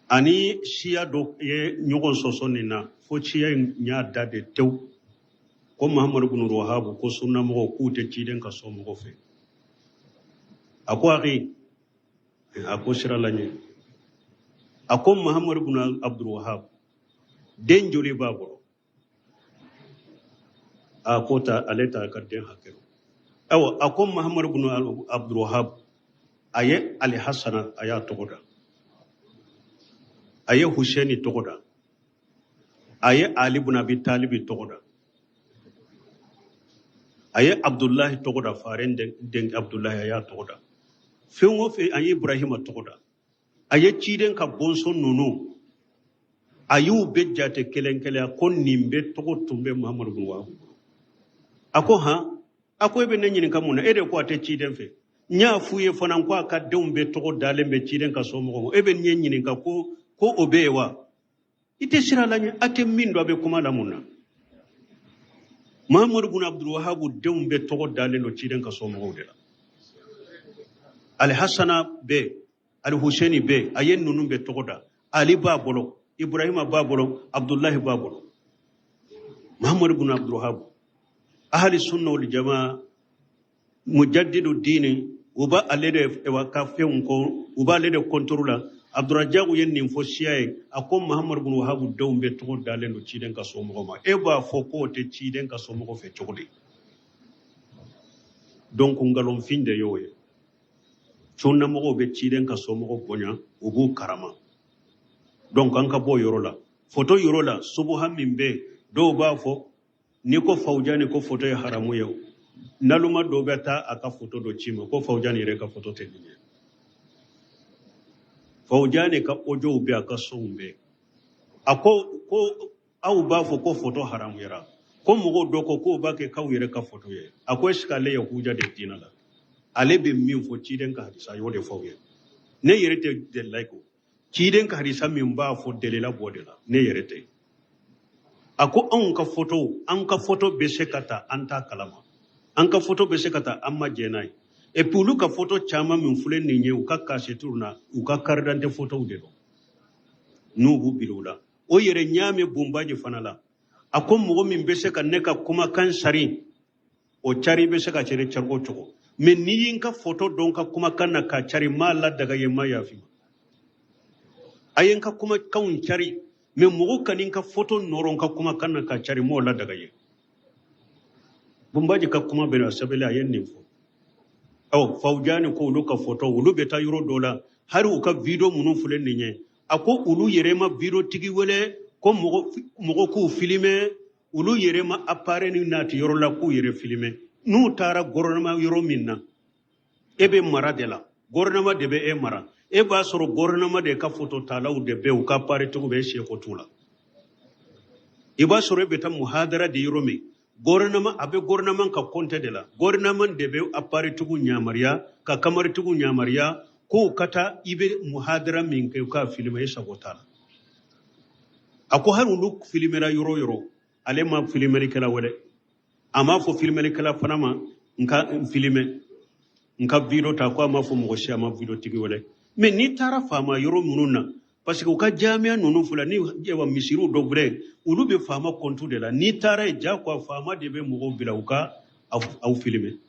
ani siya dɔ ye ɲɔgɔn sɔsɔ nin na, fo siya in y'a da de tewu ko Muhammadu bin Wahabu ko sunnamɔgɔw k'u tɛ ciden ka somɔgɔ fɛ. A ko aki, a ko sira la ɲɛ. A ko Muhammadu bin Abdul Wahab den joli b'a bolo? A ko ta ale ta ka den hakɛ. Ayiwa, a ko Muhammadu bin Abdul Wahab a ye Ali Hasana a y'a tɔgɔ da, a ye Husseini tɔgɔ da, a ye Ali bin Abi Talibi tɔgɔ da, a ye Abdullahi tɔgɔ da, faren den Abdullahi a y'a tɔgɔ da, fɛn o fɛn a ye Ibrahima tɔgɔ da, a ye ciden ka bɔnsɔn ninnu a y'u bɛɛ jate kelen kelen. A ko nin bɛɛ tɔgɔ tun bɛ Muhammadu bin Wahab bolo. A ko han, a ko e bɛ ne ɲininka mun na? E de ko a tɛ ciden fɛ. N y'a f'u ye fana ko a ka denw bɛɛ tɔgɔ dalen bɛ ciden ka somɔgɔw ma. E bɛ ne ɲininka ko o bɛ yen wa? I tɛ sira la ɲɛ, a tɛ min dɔn a bɛ kuma la mun na? Muhammadu bin Abdul Wahab denw bɛɛ tɔgɔ dalen don ciden ka somɔgɔw de la. Alihasana bɛ, Alihuseni bɛ, a ye ninnu bɛɛ tɔgɔ da. Ali b'a bolo, Ibrahima b'a bolo, Abdullahi b'a bolo. Muhammadu bin Abdul Wahab, ahali sunna wal jamaa, mujaddidu diini, u b'a ale de ka fɛnw ko, u b'ale de kɔntoro la. Abdurajaku ye nin fɔ siya ye, a ko Muhammadu bin Wahab denw bɛɛ tɔgɔ dalen don ciden ka somɔgɔw ma. E b'a fɔ k'o tɛ ciden ka somɔgɔw fɛ cogo di? Donc nkalonfin de y'o ye. Sunnamɔgɔw bɛ ciden ka somɔgɔw bonya, u b'u karama. Donc an ka bɔ o yɔrɔ la. Foto yɔrɔ la, subuha min bɛ yen, dɔw b'a fɔ n'i ko Fawujani ko foto ye haramu ye, naloma dɔw bɛ taa a ka foto dɔ ci ma ko Fawujani yɛrɛ ka foto tɛ nin ye. Fawujani ka audio bɛ, a ka sonw bɛ. A ko aw b'a fɔ ko foto haramuyara, ko mɔgɔw dɔ ko k'o b'a kɛ k'aw yɛrɛ ka foto ye. A ko est ce que ale ye huja de diinɛ la? Ale bɛ min fɔ ciden ka hadisa, a y'o de fɔ aw ye. Ne yɛrɛ tɛ delila ko ciden ka hadisa min b'a fɔ delila b'o de la, ne yɛrɛ tɛ. A ko anw ka foto, an ka foto bɛ se ka ta an t'a kalama, an ka foto bɛ se ka ta an ma jɛn n'a ye. Et puis olu ka foto caman min filɛ nin ye u ka kasetiw na, u ka carte d'identité fotow de don n'u b'u biri u la. O yɛrɛ ɲaa mɛn bonbaji fana la. A ko mɔgɔ min bɛ se ka ne ka kumakan sari, o cari bɛ se ka cari cari o cogo, mais n'i ye n ka foto dɔn ka kumakan na ka cari, m'a ladaga ye, m'a yafi ma. A ye n ka kumakanw cari, mais mɔgɔ ka n ka foto nɔrɔ n ka kumakan na ka cari, m'o ladaga ye. Bonbaji ka kuma bɛna sɛbɛnni, a ye nin fɔ. Ɔ Fawujani ko olu ka foto, olu bɛ taa yɔrɔ dɔ la, hali u ka video minnu filɛ nin ye, a ko olu yɛrɛ ma video tigi wele ko mɔgɔ k'u filime, olu yɛrɛ ma appareil ni nati yɔrɔ la k'u yɛrɛ filime. N'u taara gouvernement yɔrɔ min na, e bɛ mara de la, gouvernement de bɛ e mara. E b'a sɔrɔ gouvernement de ka foto talaw de bɛ, u ka appareil tigiw bɛ, e seko t'u la. I b'a sɔrɔ e bɛ taa muhadara de yɔrɔ min, gouvernement a bɛ gouvernement ka compte de la, gouvernement de bɛ appareil tigiw yamaruya ka caméra tigiw yamaruya k'u ka taa i bɛ muhadara min kɛ u k'a filime, e sago t'a la. A ko hali olu filimera yɔrɔ o yɔrɔ, ale ma filimelikɛla wele, a m'a fɔ filimelikɛla fana ma n ka n filime, n ka video ta, ko a m'a fɔ mɔgɔ si, a ma video tigi wele. Mais n'i taara faama yɔrɔ minnu na, parce que u ka jamiya ninnu filɛ ni wa misiriw dɔ filɛ, olu bɛ faama compte de la. N'i taara yen, jagoya faama de bɛ mɔgɔw bila u ka aw filime.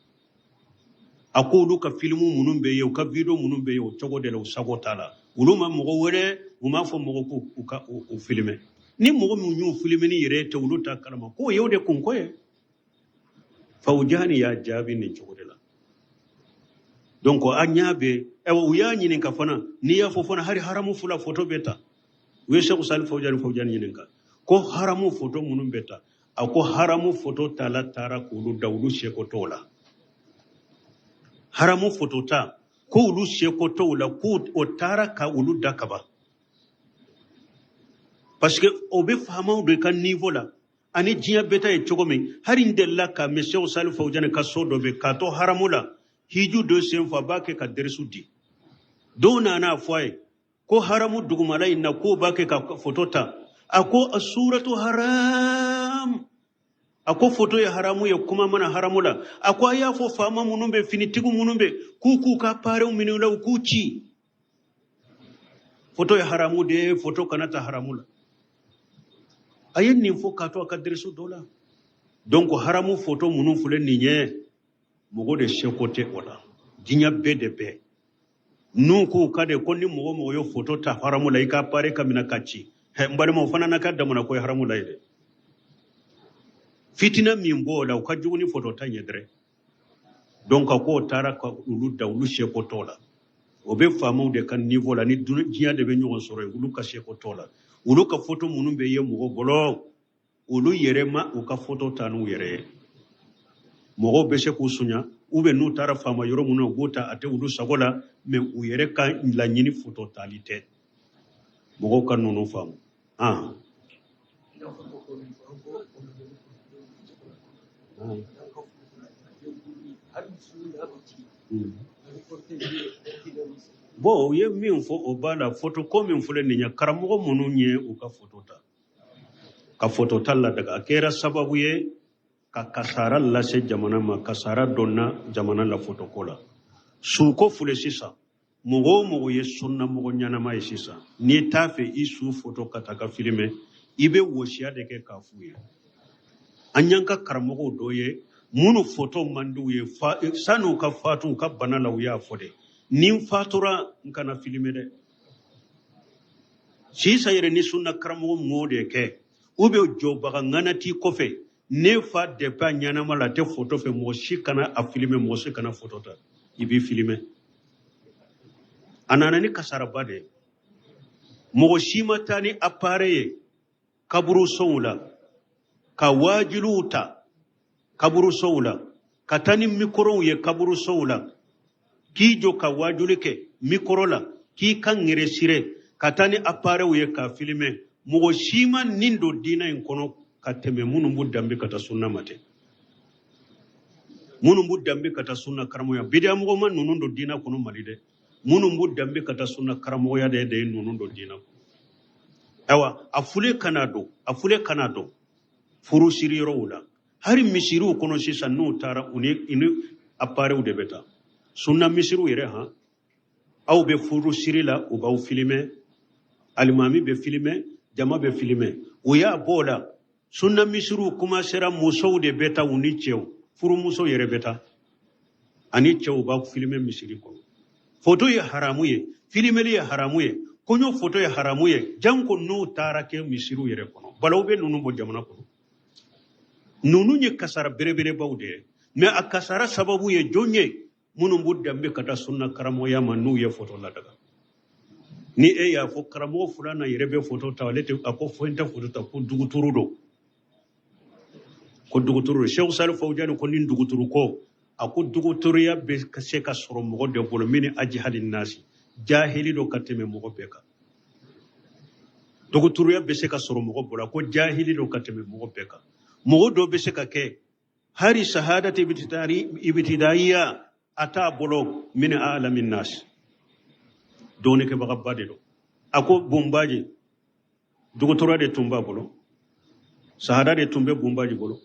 A ko olu ka filimu minnu bɛ yen, u ka video minnu bɛ yen, o cogo de la, u sago t'a la. Olu ma mɔgɔ wele, u m'a fɔ mɔgɔ ko u ka u filime. Ni mɔgɔ min y'u filime ni yɛrɛ tɛ, olu t'a kalama k'o ye o de kunko ye. Fawujani y'a jaabi nin cogo de la. Donc an y'a bɛ, ayiwa, u y'a ɲininka fana, n'i y'a fɔ fana hali haramu fila foto bɛ ta. U ye Sɛku Sali Fawujani ɲininka ko haramu foto minnu bɛ ta, a ko haramu foto tala taara k'olu da, olu seko t'o la. Haramu foto ta ko olu seko t'o la, k'o o taara ka olu da kaban. Parce que o bɛ faamaw de ka niveau la ani diɲɛ bɛɛ ta ye cogo min. Hali n delila ka mɛn Seku Sali Fawujani ka so dɔ bɛ k'a to haramu la, hiju dɔ sen fɛ, a b'a kɛ ka derisu di. Dɔw nana a fɔ a ye ko haramu dugumala in na, k'o b'a kɛ ka foto ta. A ko suratu haram, a ko foto ye haramu ye, kuma mana haramu la. A ko a y'a fɔ faama minnu bɛ, finitigiw minnu bɛ, k'u ka parew minɛ u la, u k'u ci. Foto ye haramu de ye, foto kana ta haramu la. A ye nin fɔ k'a to a ka derisu dɔ la. Donc haramu foto minnu filɛ nin ye, mɔgɔ de seko tɛ o la, diɲɛ bɛɛ de bɛɛ n'u k'u ka de ko ni mɔgɔ mɔgɔ ye foto ta haramu la, i ka pare ka minɛ ka ci. N balimaw fana n'a ka damana ko ye haramu la ye dɛ. Fitina min b'o la, o ka jugu ni foto ta ɲɛ dɛrɛ. Donc a k'o taara ka olu da, olu seko t'o la. O bɛ faamaw de ka niveau la ni diɲɛ de bɛ ɲɔgɔn sɔrɔ yen, olu ka seko t'o la. Olu ka foto minnu bɛ ye mɔgɔ bolo, olu yɛrɛ ma u ka foto ta n'u yɛrɛ ye. Mɔgɔw bɛ se k'u sonya, ou bien n'u taara faama yɔrɔ minnu na, u b'o ta, a tɛ olu sago la, mais u yɛrɛ ka laɲini foto tali tɛ. Mɔgɔw ka ninnu faamu. Bon, u ye min fɔ o b'a la. Foto ko min filɛ nin ye, karamɔgɔ minnu ye u ka foto ta, ka foto ta ladaga, a kɛra sababu ye ka kasara lase jamana ma. Kasara donna jamana la foto ko la. Suko filɛ sisan, mɔgɔ o mɔgɔ ye sunna mɔgɔ ɲɛnama ye sisan, n'i t'a fɛ i su foto ka taa ka filime, i bɛ wɔsiya de kɛ k'a f'u ye. An y'an ka karamɔgɔw dɔ ye minnu foto man d'u ye, san'u ka fatu, u ka bana la, u y'a fɔ de, ni n fatura, n kana filime dɛ. Sisan yɛrɛ ni sunna karamɔgɔ m'o de kɛ, u bɛ jɔbaga ŋana t'i kɔfɛ. Ne fa depuis a ɲɛnama la, a tɛ foto fɛ, mɔgɔ si kana a filime, mɔgɔ si kana foto ta, i b'i filime. A nana ni kasaraba de ye. Mɔgɔ si ma taa ni appareil ye kaburusow la, ka waajuluw ta kaburusow la, ka taa ni mikorow ye kaburusow la, k'i jɔ ka waajuli kɛ mikoro la, k'i ka ŋere sire, ka taa ni appareil ye k'a filime. Mɔgɔ si ma nin don diinɛ in kɔnɔ ka tɛmɛ minnu b'u danbe ka taa sunna ma tɛ. Minnu b'u danbe ka taa sunna karamɔgɔya, bidiya mɔgɔ ma ninnu don diinɛ kɔnɔ Mali dɛ. Minnu b'u danbe ka taa sunna karamɔgɔya de ye ninnu don diinɛ kɔnɔ. Ayiwa, a fule kana don, a fule kana don furu siri yɔrɔw la, hali misiriw kɔnɔ sisan, n'u taara, u ni appareil de bɛ taa. Sunna misiriw yɛrɛ, han, aw bɛ furu siri la, u b'aw filime, alimami bɛ filime, jama bɛ filime. U y'a bɔ o la, sunna misiriw commencera, musow de bɛ taa, u ni cɛw, furumusow yɛrɛ bɛ taa ani cɛw b'a filime misiri kɔnɔ. Foto ye haramu ye, filimeli ye haramu ye, kɔɲɔ foto ye haramu ye, janko n'u taara kɛ misiriw yɛrɛ kɔnɔ. Balaw bɛ ninnu bɔ jamana kɔnɔ. Ninnu ye kasara belebelebaw de ye, mais a kasara sababu ye jɔn ye? Minnu b'u danbe ka taa sunna karamɔgɔya ma, n'u ye foto ladaga. Ni e y'a fɔ karamɔgɔ fulana yɛrɛ bɛ foto ta, ale tɛ, a ko foyi tɛ foto ta, ko duguturu don, ko duguturu don. Seku Sali Fawujani ko ni duguturu ko, a ko duguturuya bɛ se ka sɔrɔ mɔgɔ de bolo min ni ajihali nasi, jahili don ka tɛmɛ mɔgɔ bɛɛ kan. Duguturuya bɛ se ka sɔrɔ mɔgɔ bolo, a ko jahili don ka tɛmɛ mɔgɔ bɛɛ kan. Mɔgɔ dɔ bɛ se ka kɛ hari sahadati ibtidaiya a t'a bolo, min alamin nasi, dɔɔnikɛbagaba de don. A ko Bunbaji dɔgɔtɔrɔ de tun b'a bolo, sahada de tun bɛ Bunbaji bolo.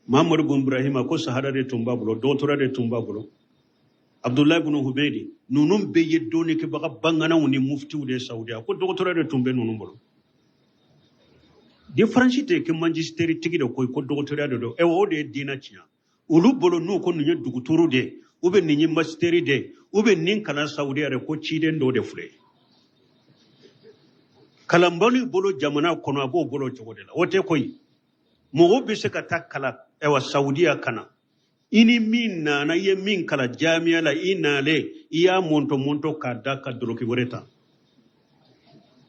Mahamadu bun Ibrahima ko sahada de tun b'a bolo, dɔgɔtɔrɔ de tun b'a bolo. Abdulayi bun Hubeydi, ninnu bɛɛ ye dɔɔnikɛbaga banganaw ni muftiw de ye Saudiya, ko dɔgɔtɔrɔ de tun bɛ ninnu bolo. Différence tɛ kɛ magistère tigi de ko ko dɔgɔtɔrɔya de don. O de ye diinɛ tiɲɛ olu bolo. N'u ko nin ye duguturu de ye, ou bien nin ye magistère de ye, ou bien nin kalan Saudiya de, ko ciden dɔ de filɛ kalanbali bolo jamana kɔnɔ, a b'o bolo cogo de la. O tɛ koyi. Mɔgɔ bɛ se ka taa kalan, ayiwa, Saudiya ka na, i ni min nana, i ye min kalan jamiya la, i nalen, i y'a mɔntɔ mɔntɔ k'a da ka dɔlɔki wɛrɛ ta.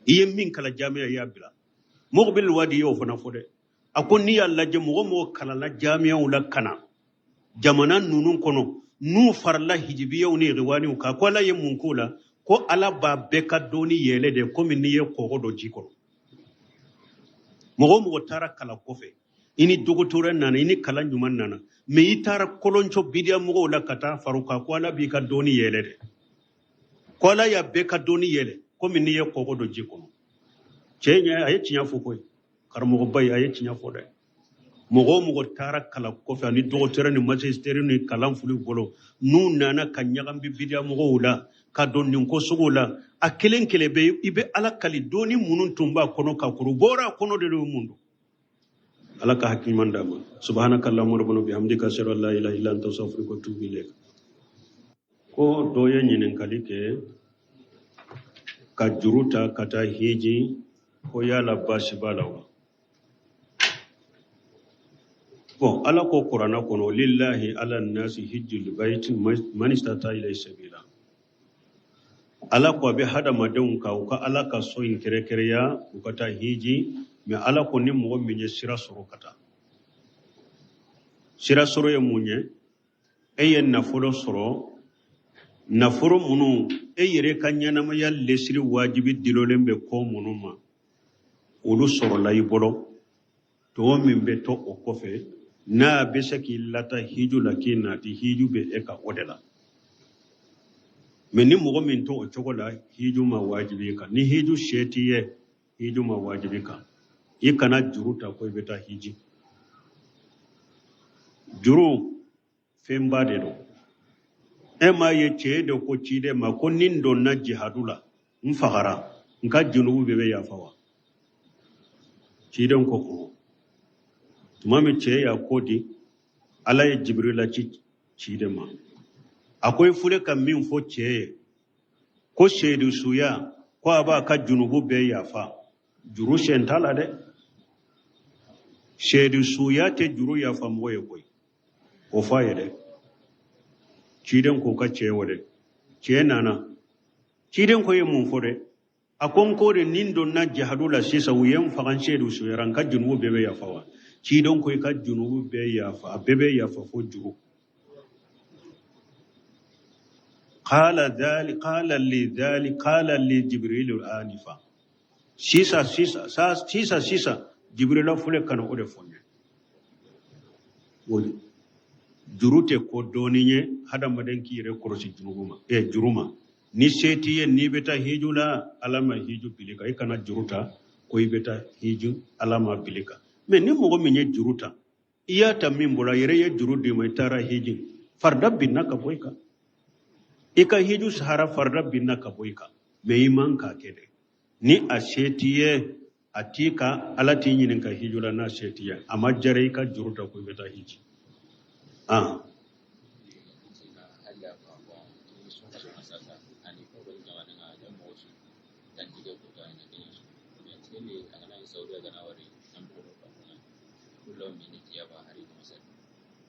I ye min kalan jamiya, i y'a bila. Mɔgɔ bɛ wadi y'o fana fɔ dɛ. A ko n'i y'a lajɛ, mɔgɔ mɔgɔ kalanna jamiyaw la ka na jamana ninnu kɔnɔ, n'u farala hijibiyaw ni riwaniw kan, ko Ala ye mun k'o la? Ko Ala b'a bɛɛ ka dɔnni yɛlɛ de, komi n'i ye kɔgɔ dɔ ji kɔnɔ. Mɔgɔ o mɔgɔ taara kalan kɔfɛ, i ni dɔgɔtɔrɔ nana, i ni kalan ɲuman nana, mais i taara kɔlɔncɔ bidiya mɔgɔw la ka taa far'u kan, ko Ala b'i ka dɔnni yɛlɛ dɛ, ko Ala y'a bɛɛ ka dɔnni yɛlɛ komi n'i ye kɔgɔ don ji kɔnɔ. Cɛ in a ye tiɲɛ fɔ koyi, karamɔgɔba ye, a ye tiɲɛ fɔ dɛ. Mɔgɔ o mɔgɔ taara kalan kɔfɛ ani dɔgɔtɔrɔ ni magistère ni kalan fili bolo, n'u nana ka ɲagami bidiya mɔgɔw la ka don nin ko suguw la, a kelen kelen bɛ i bɛ Ala kali dɔnni minnu tun b'a kɔnɔ ka kɔrɔ, u bɔra a kɔnɔ de don mun don. Ala ka hakili ɲuman d'a ma. Subhanaka allahumma rabbana bihamdika ashhadu an la ilaha illa anta astaghfiruka wa atubu ilayk. Ko dɔ ye ɲininkali kɛ ka juru ta ka taa hiji, ko yala baasi b'a la wa? Bon, Ala ko Kurana kɔnɔ, lillahi ala nasi hijjul baiti man istata ilayhi sabila. Ala ko a bɛ hadamadenw kan u ka Ala ka so in kɛrɛkɛrɛya u ka taa hiji, mais Ala ko ni mɔgɔ min ye sira sɔrɔ ka taa. Sira sɔrɔ ye mun ye? E ye nafolo sɔrɔ, nafolo minnu e yɛrɛ ka ɲɛnamaya lesiri wajibi dilolen bɛ ko minnu ma, olu sɔrɔla i bolo. Tɔ min bɛ to o kɔfɛ, n'a bɛ se k'i lata hiju la k'i nati, hiju bɛ e ka o de la. Mais ni mɔgɔ min to o cogo la, hiju ma wajibi kan. Ni hiju se t'i ye, hiju ma wajibi kan. I kana juru ta ko i bɛ taa hiji. Juru fɛnba de don. E m'a ye cɛ de ko ciden ma ko ni n donna jihadu la, n fagara, n ka junubu bɛɛ bɛ yafa wa? Ciden ko ɔhɔn. Tuma min cɛ y'a ko di, Ala ye Jibirila ci ciden ma. A ko i filɛ ka min fɔ cɛ ye ko seedu suya, ko a b'a ka junubu bɛɛ yafa. Juru sen t'a la dɛ. Seedu suya tɛ juru yafa mɔgɔ ye koyi. O fɔ a ye dɛ. Ciden ko ka cɛ wele. Cɛ nana. Ciden ko ye mun fɔ dɛ? A ko n ko de ni n donna jihadu la sisan, u ye n faga, n seedu suyara, n ka junubu bɛɛ bɛ yafa wa? Ciden ko i ka junubu bɛɛ yafa, a bɛɛ bɛ yafa fo juru. Qala dhali, qala li dhali, qala li Jibril anifa. Sisan, sisan, sisan, sisan, Jibrila filɛ ka na o de fɔ n ye. O juru tɛ ko dɔɔnin ye, hadamaden k'i yɛrɛ kɔlɔsi jurumu ma, juru ma. Ni se t'i ye, n'i bɛ taa hiju la, Ala ma hiju bili kan. I kana juru ta ko i bɛ taa hiju, Ala ma bili kan. Mais ni mɔgɔ min ye juru ta, i y'a ta min bolo, a yɛrɛ ye juru d'i ma, i taara hiji, farida binna ka bɔ i kan. I ka hiju sahara farida binna ka bɔ i kan. Mais i man k'a kɛ dɛ. Ni a se t'i ye, a t'i kan, Ala t'i ɲininka hiju la n'a se t'i ye. A ma jara i ka juru ta ko i bɛ taa hiji.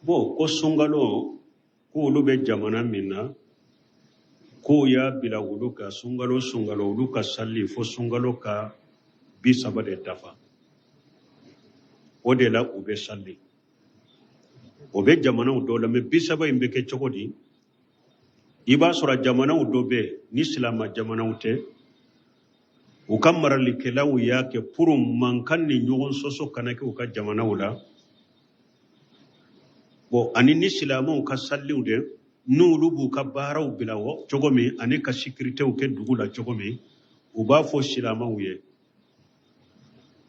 Bon, ko sunkalo, ko olu bɛ jamana min na, k'o y'a bila olu ka sunkalo sunkalo olu ka sali fo sunkalo ka 30 de dafa. O de la u bɛ sali. O bɛ jamanaw dɔw la, mais 30 in bɛ kɛ cogo di? I b'a sɔrɔ jamanaw dɔ bɛ yen, ni silamɛ jamanaw tɛ, u ka maralikɛlaw y'a kɛ pour mankan ni ɲɔgɔn sɔsɔ kana kɛ u ka jamanaw la. Bon, ani ni silamɛw ka saliw de, n'olu b'u ka baaraw bila cogo min, ani ka sécuritéw kɛ dugu la cogo min, u b'a fɔ silamɛw ye,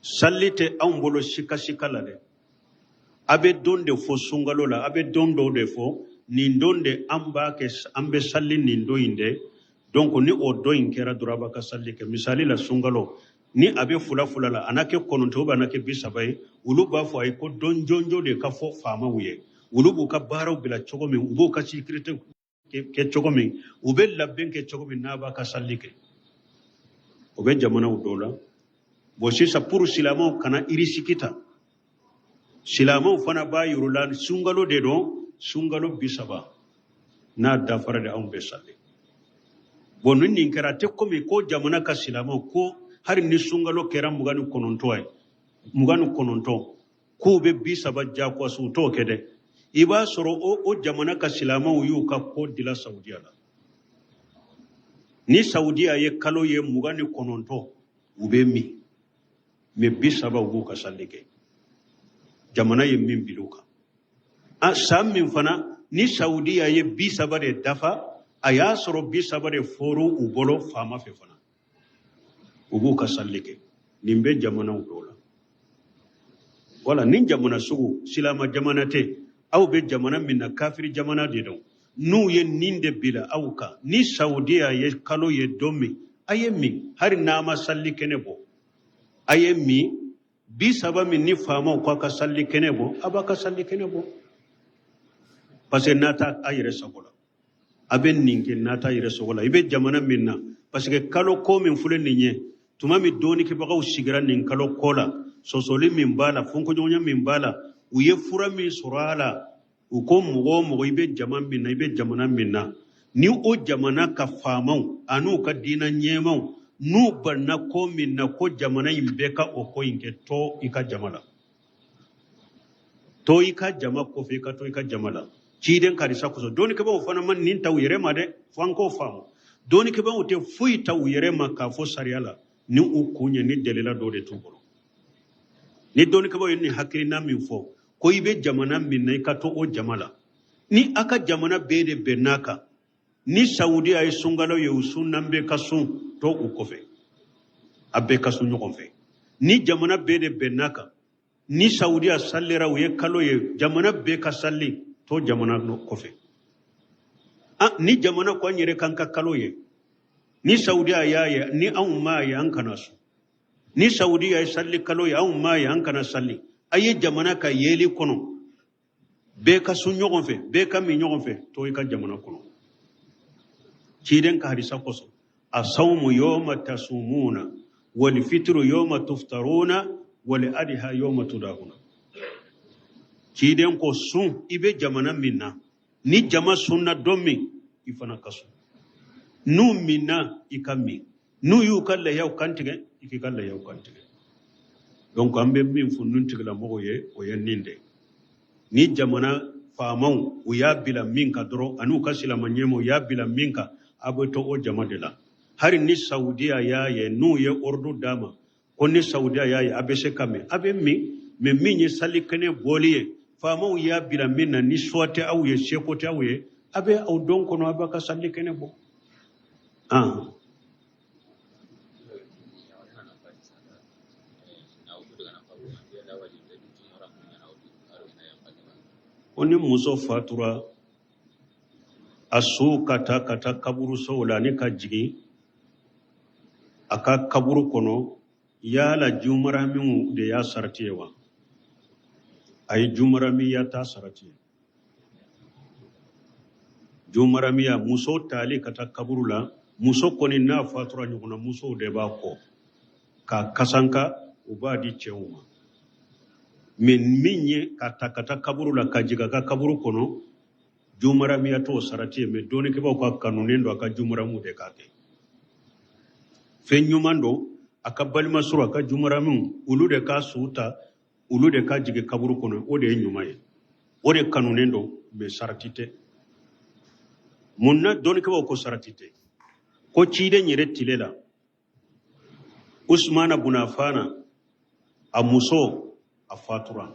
sali tɛ anw bolo sika sika la dɛ. A bɛ don de fɔ sunkalo la, a bɛ don dɔw de fɔ, nin don de an b'a kɛ, an bɛ sali nin don in de. Donc ni o don in kɛra dɔrɔn, a b'a ka sali kɛ. Misali la, sunkalo ni a bɛ fila fila la, a n'a kɛ 9 ou a n'a kɛ 30 ye, olu b'a fɔ a ye ko don jɔnjɔn de ka fɔ faamaw ye. Olu b'u ka baaraw bila cogo min, u b'u ka sécurité kɛ cogo min, u bɛ labɛn kɛ cogo min n'a b'a ka sali kɛ. O bɛ jamanaw dɔw la. Bon, sisan pour silamɛw kana risque ta, silamɛw fana b'a yir'u la sunkalo de don, sunkalo 30 n'a dafara de anw bɛ sali. Bon, ni nin kɛra, a tɛ komi ko jamana ka silamɛw ko hali ni sunkalo kɛra 29 ye, 29, k'u bɛ 30 jagoya, u t'o kɛ dɛ. I b'a sɔrɔ o jamana ka silamɛw y'u ka ko dila Saudiya la. Ni Saudiya ye kalo ye 29, u bɛ min. Mais 30 u b'u ka sali kɛ, jamana ye min bila u kan. A san min fana ni Saudiya ye 30 de dafa, a y'a sɔrɔ 30 de fɔr'u u bolo faama fɛ fana, u b'u ka sali kɛ. Nin bɛ jamanaw dɔw la. Wala ni jamana sugu silama jamana tɛ, aw bɛ jamana min na, kafiri jamana de don, n'u ye nin de bila aw kan, ni Saudiya ye kalo ye don min, a ye min, hali n'a ma sali kɛnɛ bɔ, a ye min. 30 min ni faamaw k'a ka sali kɛnɛ bɔ, a b'a ka sali kɛnɛ bɔ, parce que n'a t'a a yɛrɛ sago la, a bɛ nin kɛ. N'a t'a yɛrɛ sago la, i bɛ jamana min na, parce que kalo ko min filɛ nin ye, tuma min dɔɔnikɛbagaw sigira nin kalo ko la, sɔsɔli min b'a la, fɔnkɔɲɔgɔnya min b'a la, u ye fura min sɔrɔ a la, u ko mɔgɔ o mɔgɔ i bɛ jama min na, i bɛ jamana min na, ni o jamana ka faamaw an'u ka diinɛ ɲɛmaaw n'u banna ko min na, ko jamana in bɛɛ ka o ko in kɛ, to i ka jama la, to i ka jama kɔfɛ, i ka to i ka jama la ciden karisa kosɔn. Dɔnnikɛbaaw fana ma nin ta u yɛrɛ ma dɛ, fo an k'o faamu. Dɔnnikɛbaaw tɛ foyi ta u yɛrɛ ma k'a fɔ sariya la ni u kun ye ni delila dɔ de t'u bolo. Ni dɔnnikɛbaaw ye nin hakilina min fɔ ko i bɛ jamana min na, i ka to o jama la, ni a ka jamana bɛɛ de bɛnn'a kan, ni Saudiya ye sunkalo ye, u sunna, bɛɛ ka sun, to u kɔfɛ, a bɛɛ ka sun ɲɔgɔn fɛ. Ni jamana bɛɛ de bɛnn'a kan, ni Saudiya salira, u ye kalo ye, jamana bɛɛ ka sali, to jamana kɔfɛ. Ni jamana ko an yɛrɛ k'an ka kalo ye, ni Saudiya y'a ye, ni anw m'a ye, an kana sun. Ni Saudiya ye sali kalo ye, anw m'a ye, an kana sali. A ye jamana ka yeli kɔnɔ, bɛɛ ka sun ɲɔgɔn fɛ, bɛɛ ka min ɲɔgɔn fɛ, to i ka jamana kɔnɔ ciden ka hadisa kosɔn: asawmu yawma tasumuna wal fitru yawma tuftaruna wal adha yawma tudahuna. Ciden ko sun, i bɛ jamana min na, ni jama sunna don min, i fana ka sun. N'u minna, i ka min. N'u y'u ka lahiyaw kantigɛ, i k'i ka lahiyaw kantigɛ. Donc an bɛ min fɔ nun tigilamɔgɔw ye, o ye nin de: ni jamana faamaw u y'a bila min kan dɔrɔn, ani u ka silama ɲɛmaaw y'a bila min kan, a bɛ to o jama de la. Hali ni Saudiya y'a ye, n'u ye ordre d'a ma ko ni Saudiya y'a ye, a bɛ se ka min, a bɛ min. Mais min ye sali kɛnɛ bɔli ye, faamaw y'a bila min na, ni choix tɛ aw ye, seko tɛ aw ye, a bɛ aw don kɔnɔ, a b'a ka sali kɛnɛ bɔ. Ko ni muso fatura, a su ka taa ka taa kaburusow la ani ka jigin a ka kaburu kɔnɔ, yala jumaramiw de y'a sarati ye wa? A ye jumaramiya t'a sarati ye. Jumaramiya, muso taali ka taa kaburu la, muso kɔni n'a fatura, ɲɔgɔnna musow de b'a kɔ k'a kasanka, u b'a di cɛw ma. Mais min ye ka ta ka taa kaburu la, ka jigin a ka kaburu kɔnɔ, jumaramiya t'o sarati ye. Mais dɔnnikɛbaaw ka kanunen don a ka jumaramu de k'a kɛ. Fɛn ɲuman don a ka balima sɔrɔ, a ka jumaramiw, olu de ka su ta, olu de ka jigin kaburu kɔnɔ, o de ye ɲuman ye, o de kanunen don, mais sarati tɛ. Mun na dɔnnikɛbaaw ko sarati tɛ? Ko ciden yɛrɛ tile la, Usmana buna Fana a muso a fatura,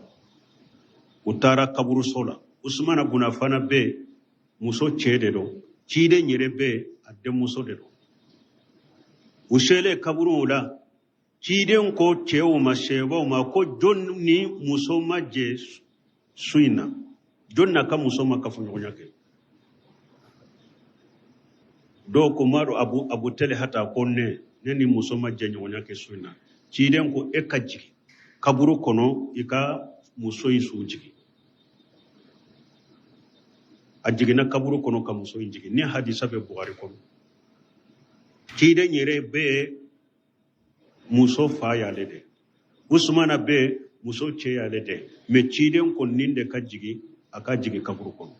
u taara kaburuso la. Usmana buna Fana bɛ muso cɛ de don, ciden yɛrɛ bɛ a denmuso de don. U selen kaburuw la, ciden ko cɛw ma, sɛbaw ma, ko jɔn ni muso ma jɛ su in na? Jɔn n'a ka muso ma kafoɲɔgɔnya kɛ? Dɔw ko m'a dɔn. Abu Tɛli hata ko ne ni muso ma jɛ ɲɔgɔnya kɛ su in na. Ciden ko e ka jigin kaburu kɔnɔ, i ka muso in su jigin. A jiginna kaburu kɔnɔ ka muso in jigin. Ni hadisa bɛ Bugari kɔnɔ. Ciden yɛrɛ bɛ muso fa y'ale de, Usumana bɛ muso cɛ y'ale de, mais ciden ko nin de ka jigin, a ka jigin kaburu kɔnɔ.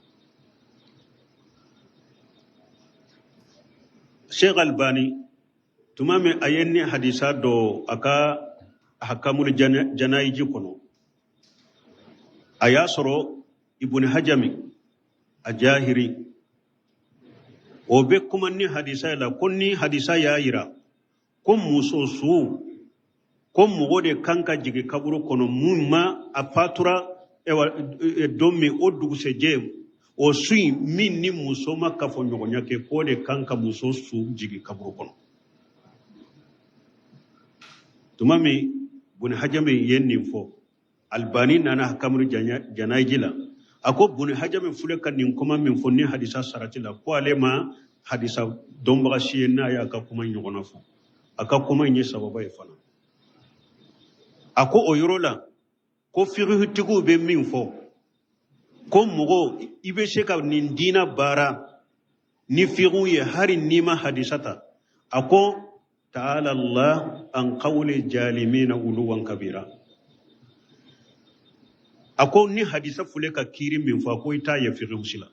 Sheikh Albani, tuma min a ye ni hadisa dɔ a ka Ahkamul Janayiji kɔnɔ, a y'a sɔrɔ Ibn Hajami a jahiri o bɛ kuma ni hadisa la, ko ni hadisa y'a yira ko muso su Ko mɔgɔ de kan ka jigin kaburu kɔnɔ mun ma a fatura don min, o dugusɛjɛ, o su in, min ni muso ma kafoɲɔgɔnya kɛ, k'o de kan ka muso su jigin kaburu kɔnɔ. Tuma min Buni Hajami ye nin fɔ, Albani nana hakamuru janaji la, a ko Buni Hajami filɛ ka nin kuma min fɔ ni hadisa sarati la, ko ale ma hadisa dɔnbaga si ye n'a y'a ka kuma ɲɔgɔnna fɔ. A ka kuma in ye sababa ye fana. A ko o yɔrɔ la ko fiqihutigiw bɛ min fɔ, ko mɔgɔ i bɛ se ka nin diina baara ni fiqhu ye hali n'i ma hadisa ta. A ko ta'ala Allah an qawli jalimina uluwan kabira. A ko ni hadisa filɛ ka kiiri min fɔ, a ko i t'a ye fiqhu si la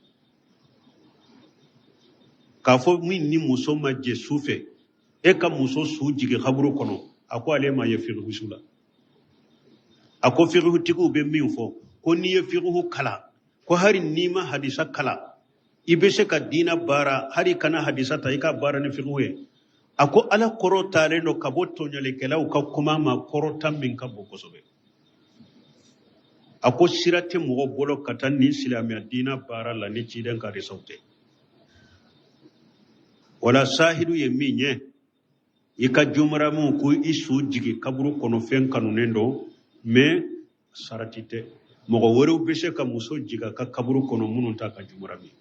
k'a fɔ min ni muso ma jɛ su fɛ, e ka muso su jigin kaburu kɔnɔ. A ko ale ma ye fiqhu si la. A ko fiqhutigiw bɛ min fɔ, ko n'i ye fiqhu kalan, ko hali n'i ma hadisa kalan, i bɛ se ka diina baara hali kana hadisa ta, i ka baara ni fiqhu ye. A ko Ala kɔrɔtalen don ka bɔ tɔɲɔlikɛlaw ka kuma ma, kɔrɔta min ka bon kosɛbɛ. A ko sira tɛ mɔgɔ bolo ka taa nin silamɛya diina baara la ni ciden ka hadisaw tɛ. Wala sahidu ye min ye, i ka jumaramu ko i su jigin kaburu kɔnɔ, fɛn kanunen don, mais sarati tɛ. Mɔgɔ wɛrɛw bɛ se ka muso jigin a ka kaburu kɔnɔ minnu t'a ka jumaramu ye.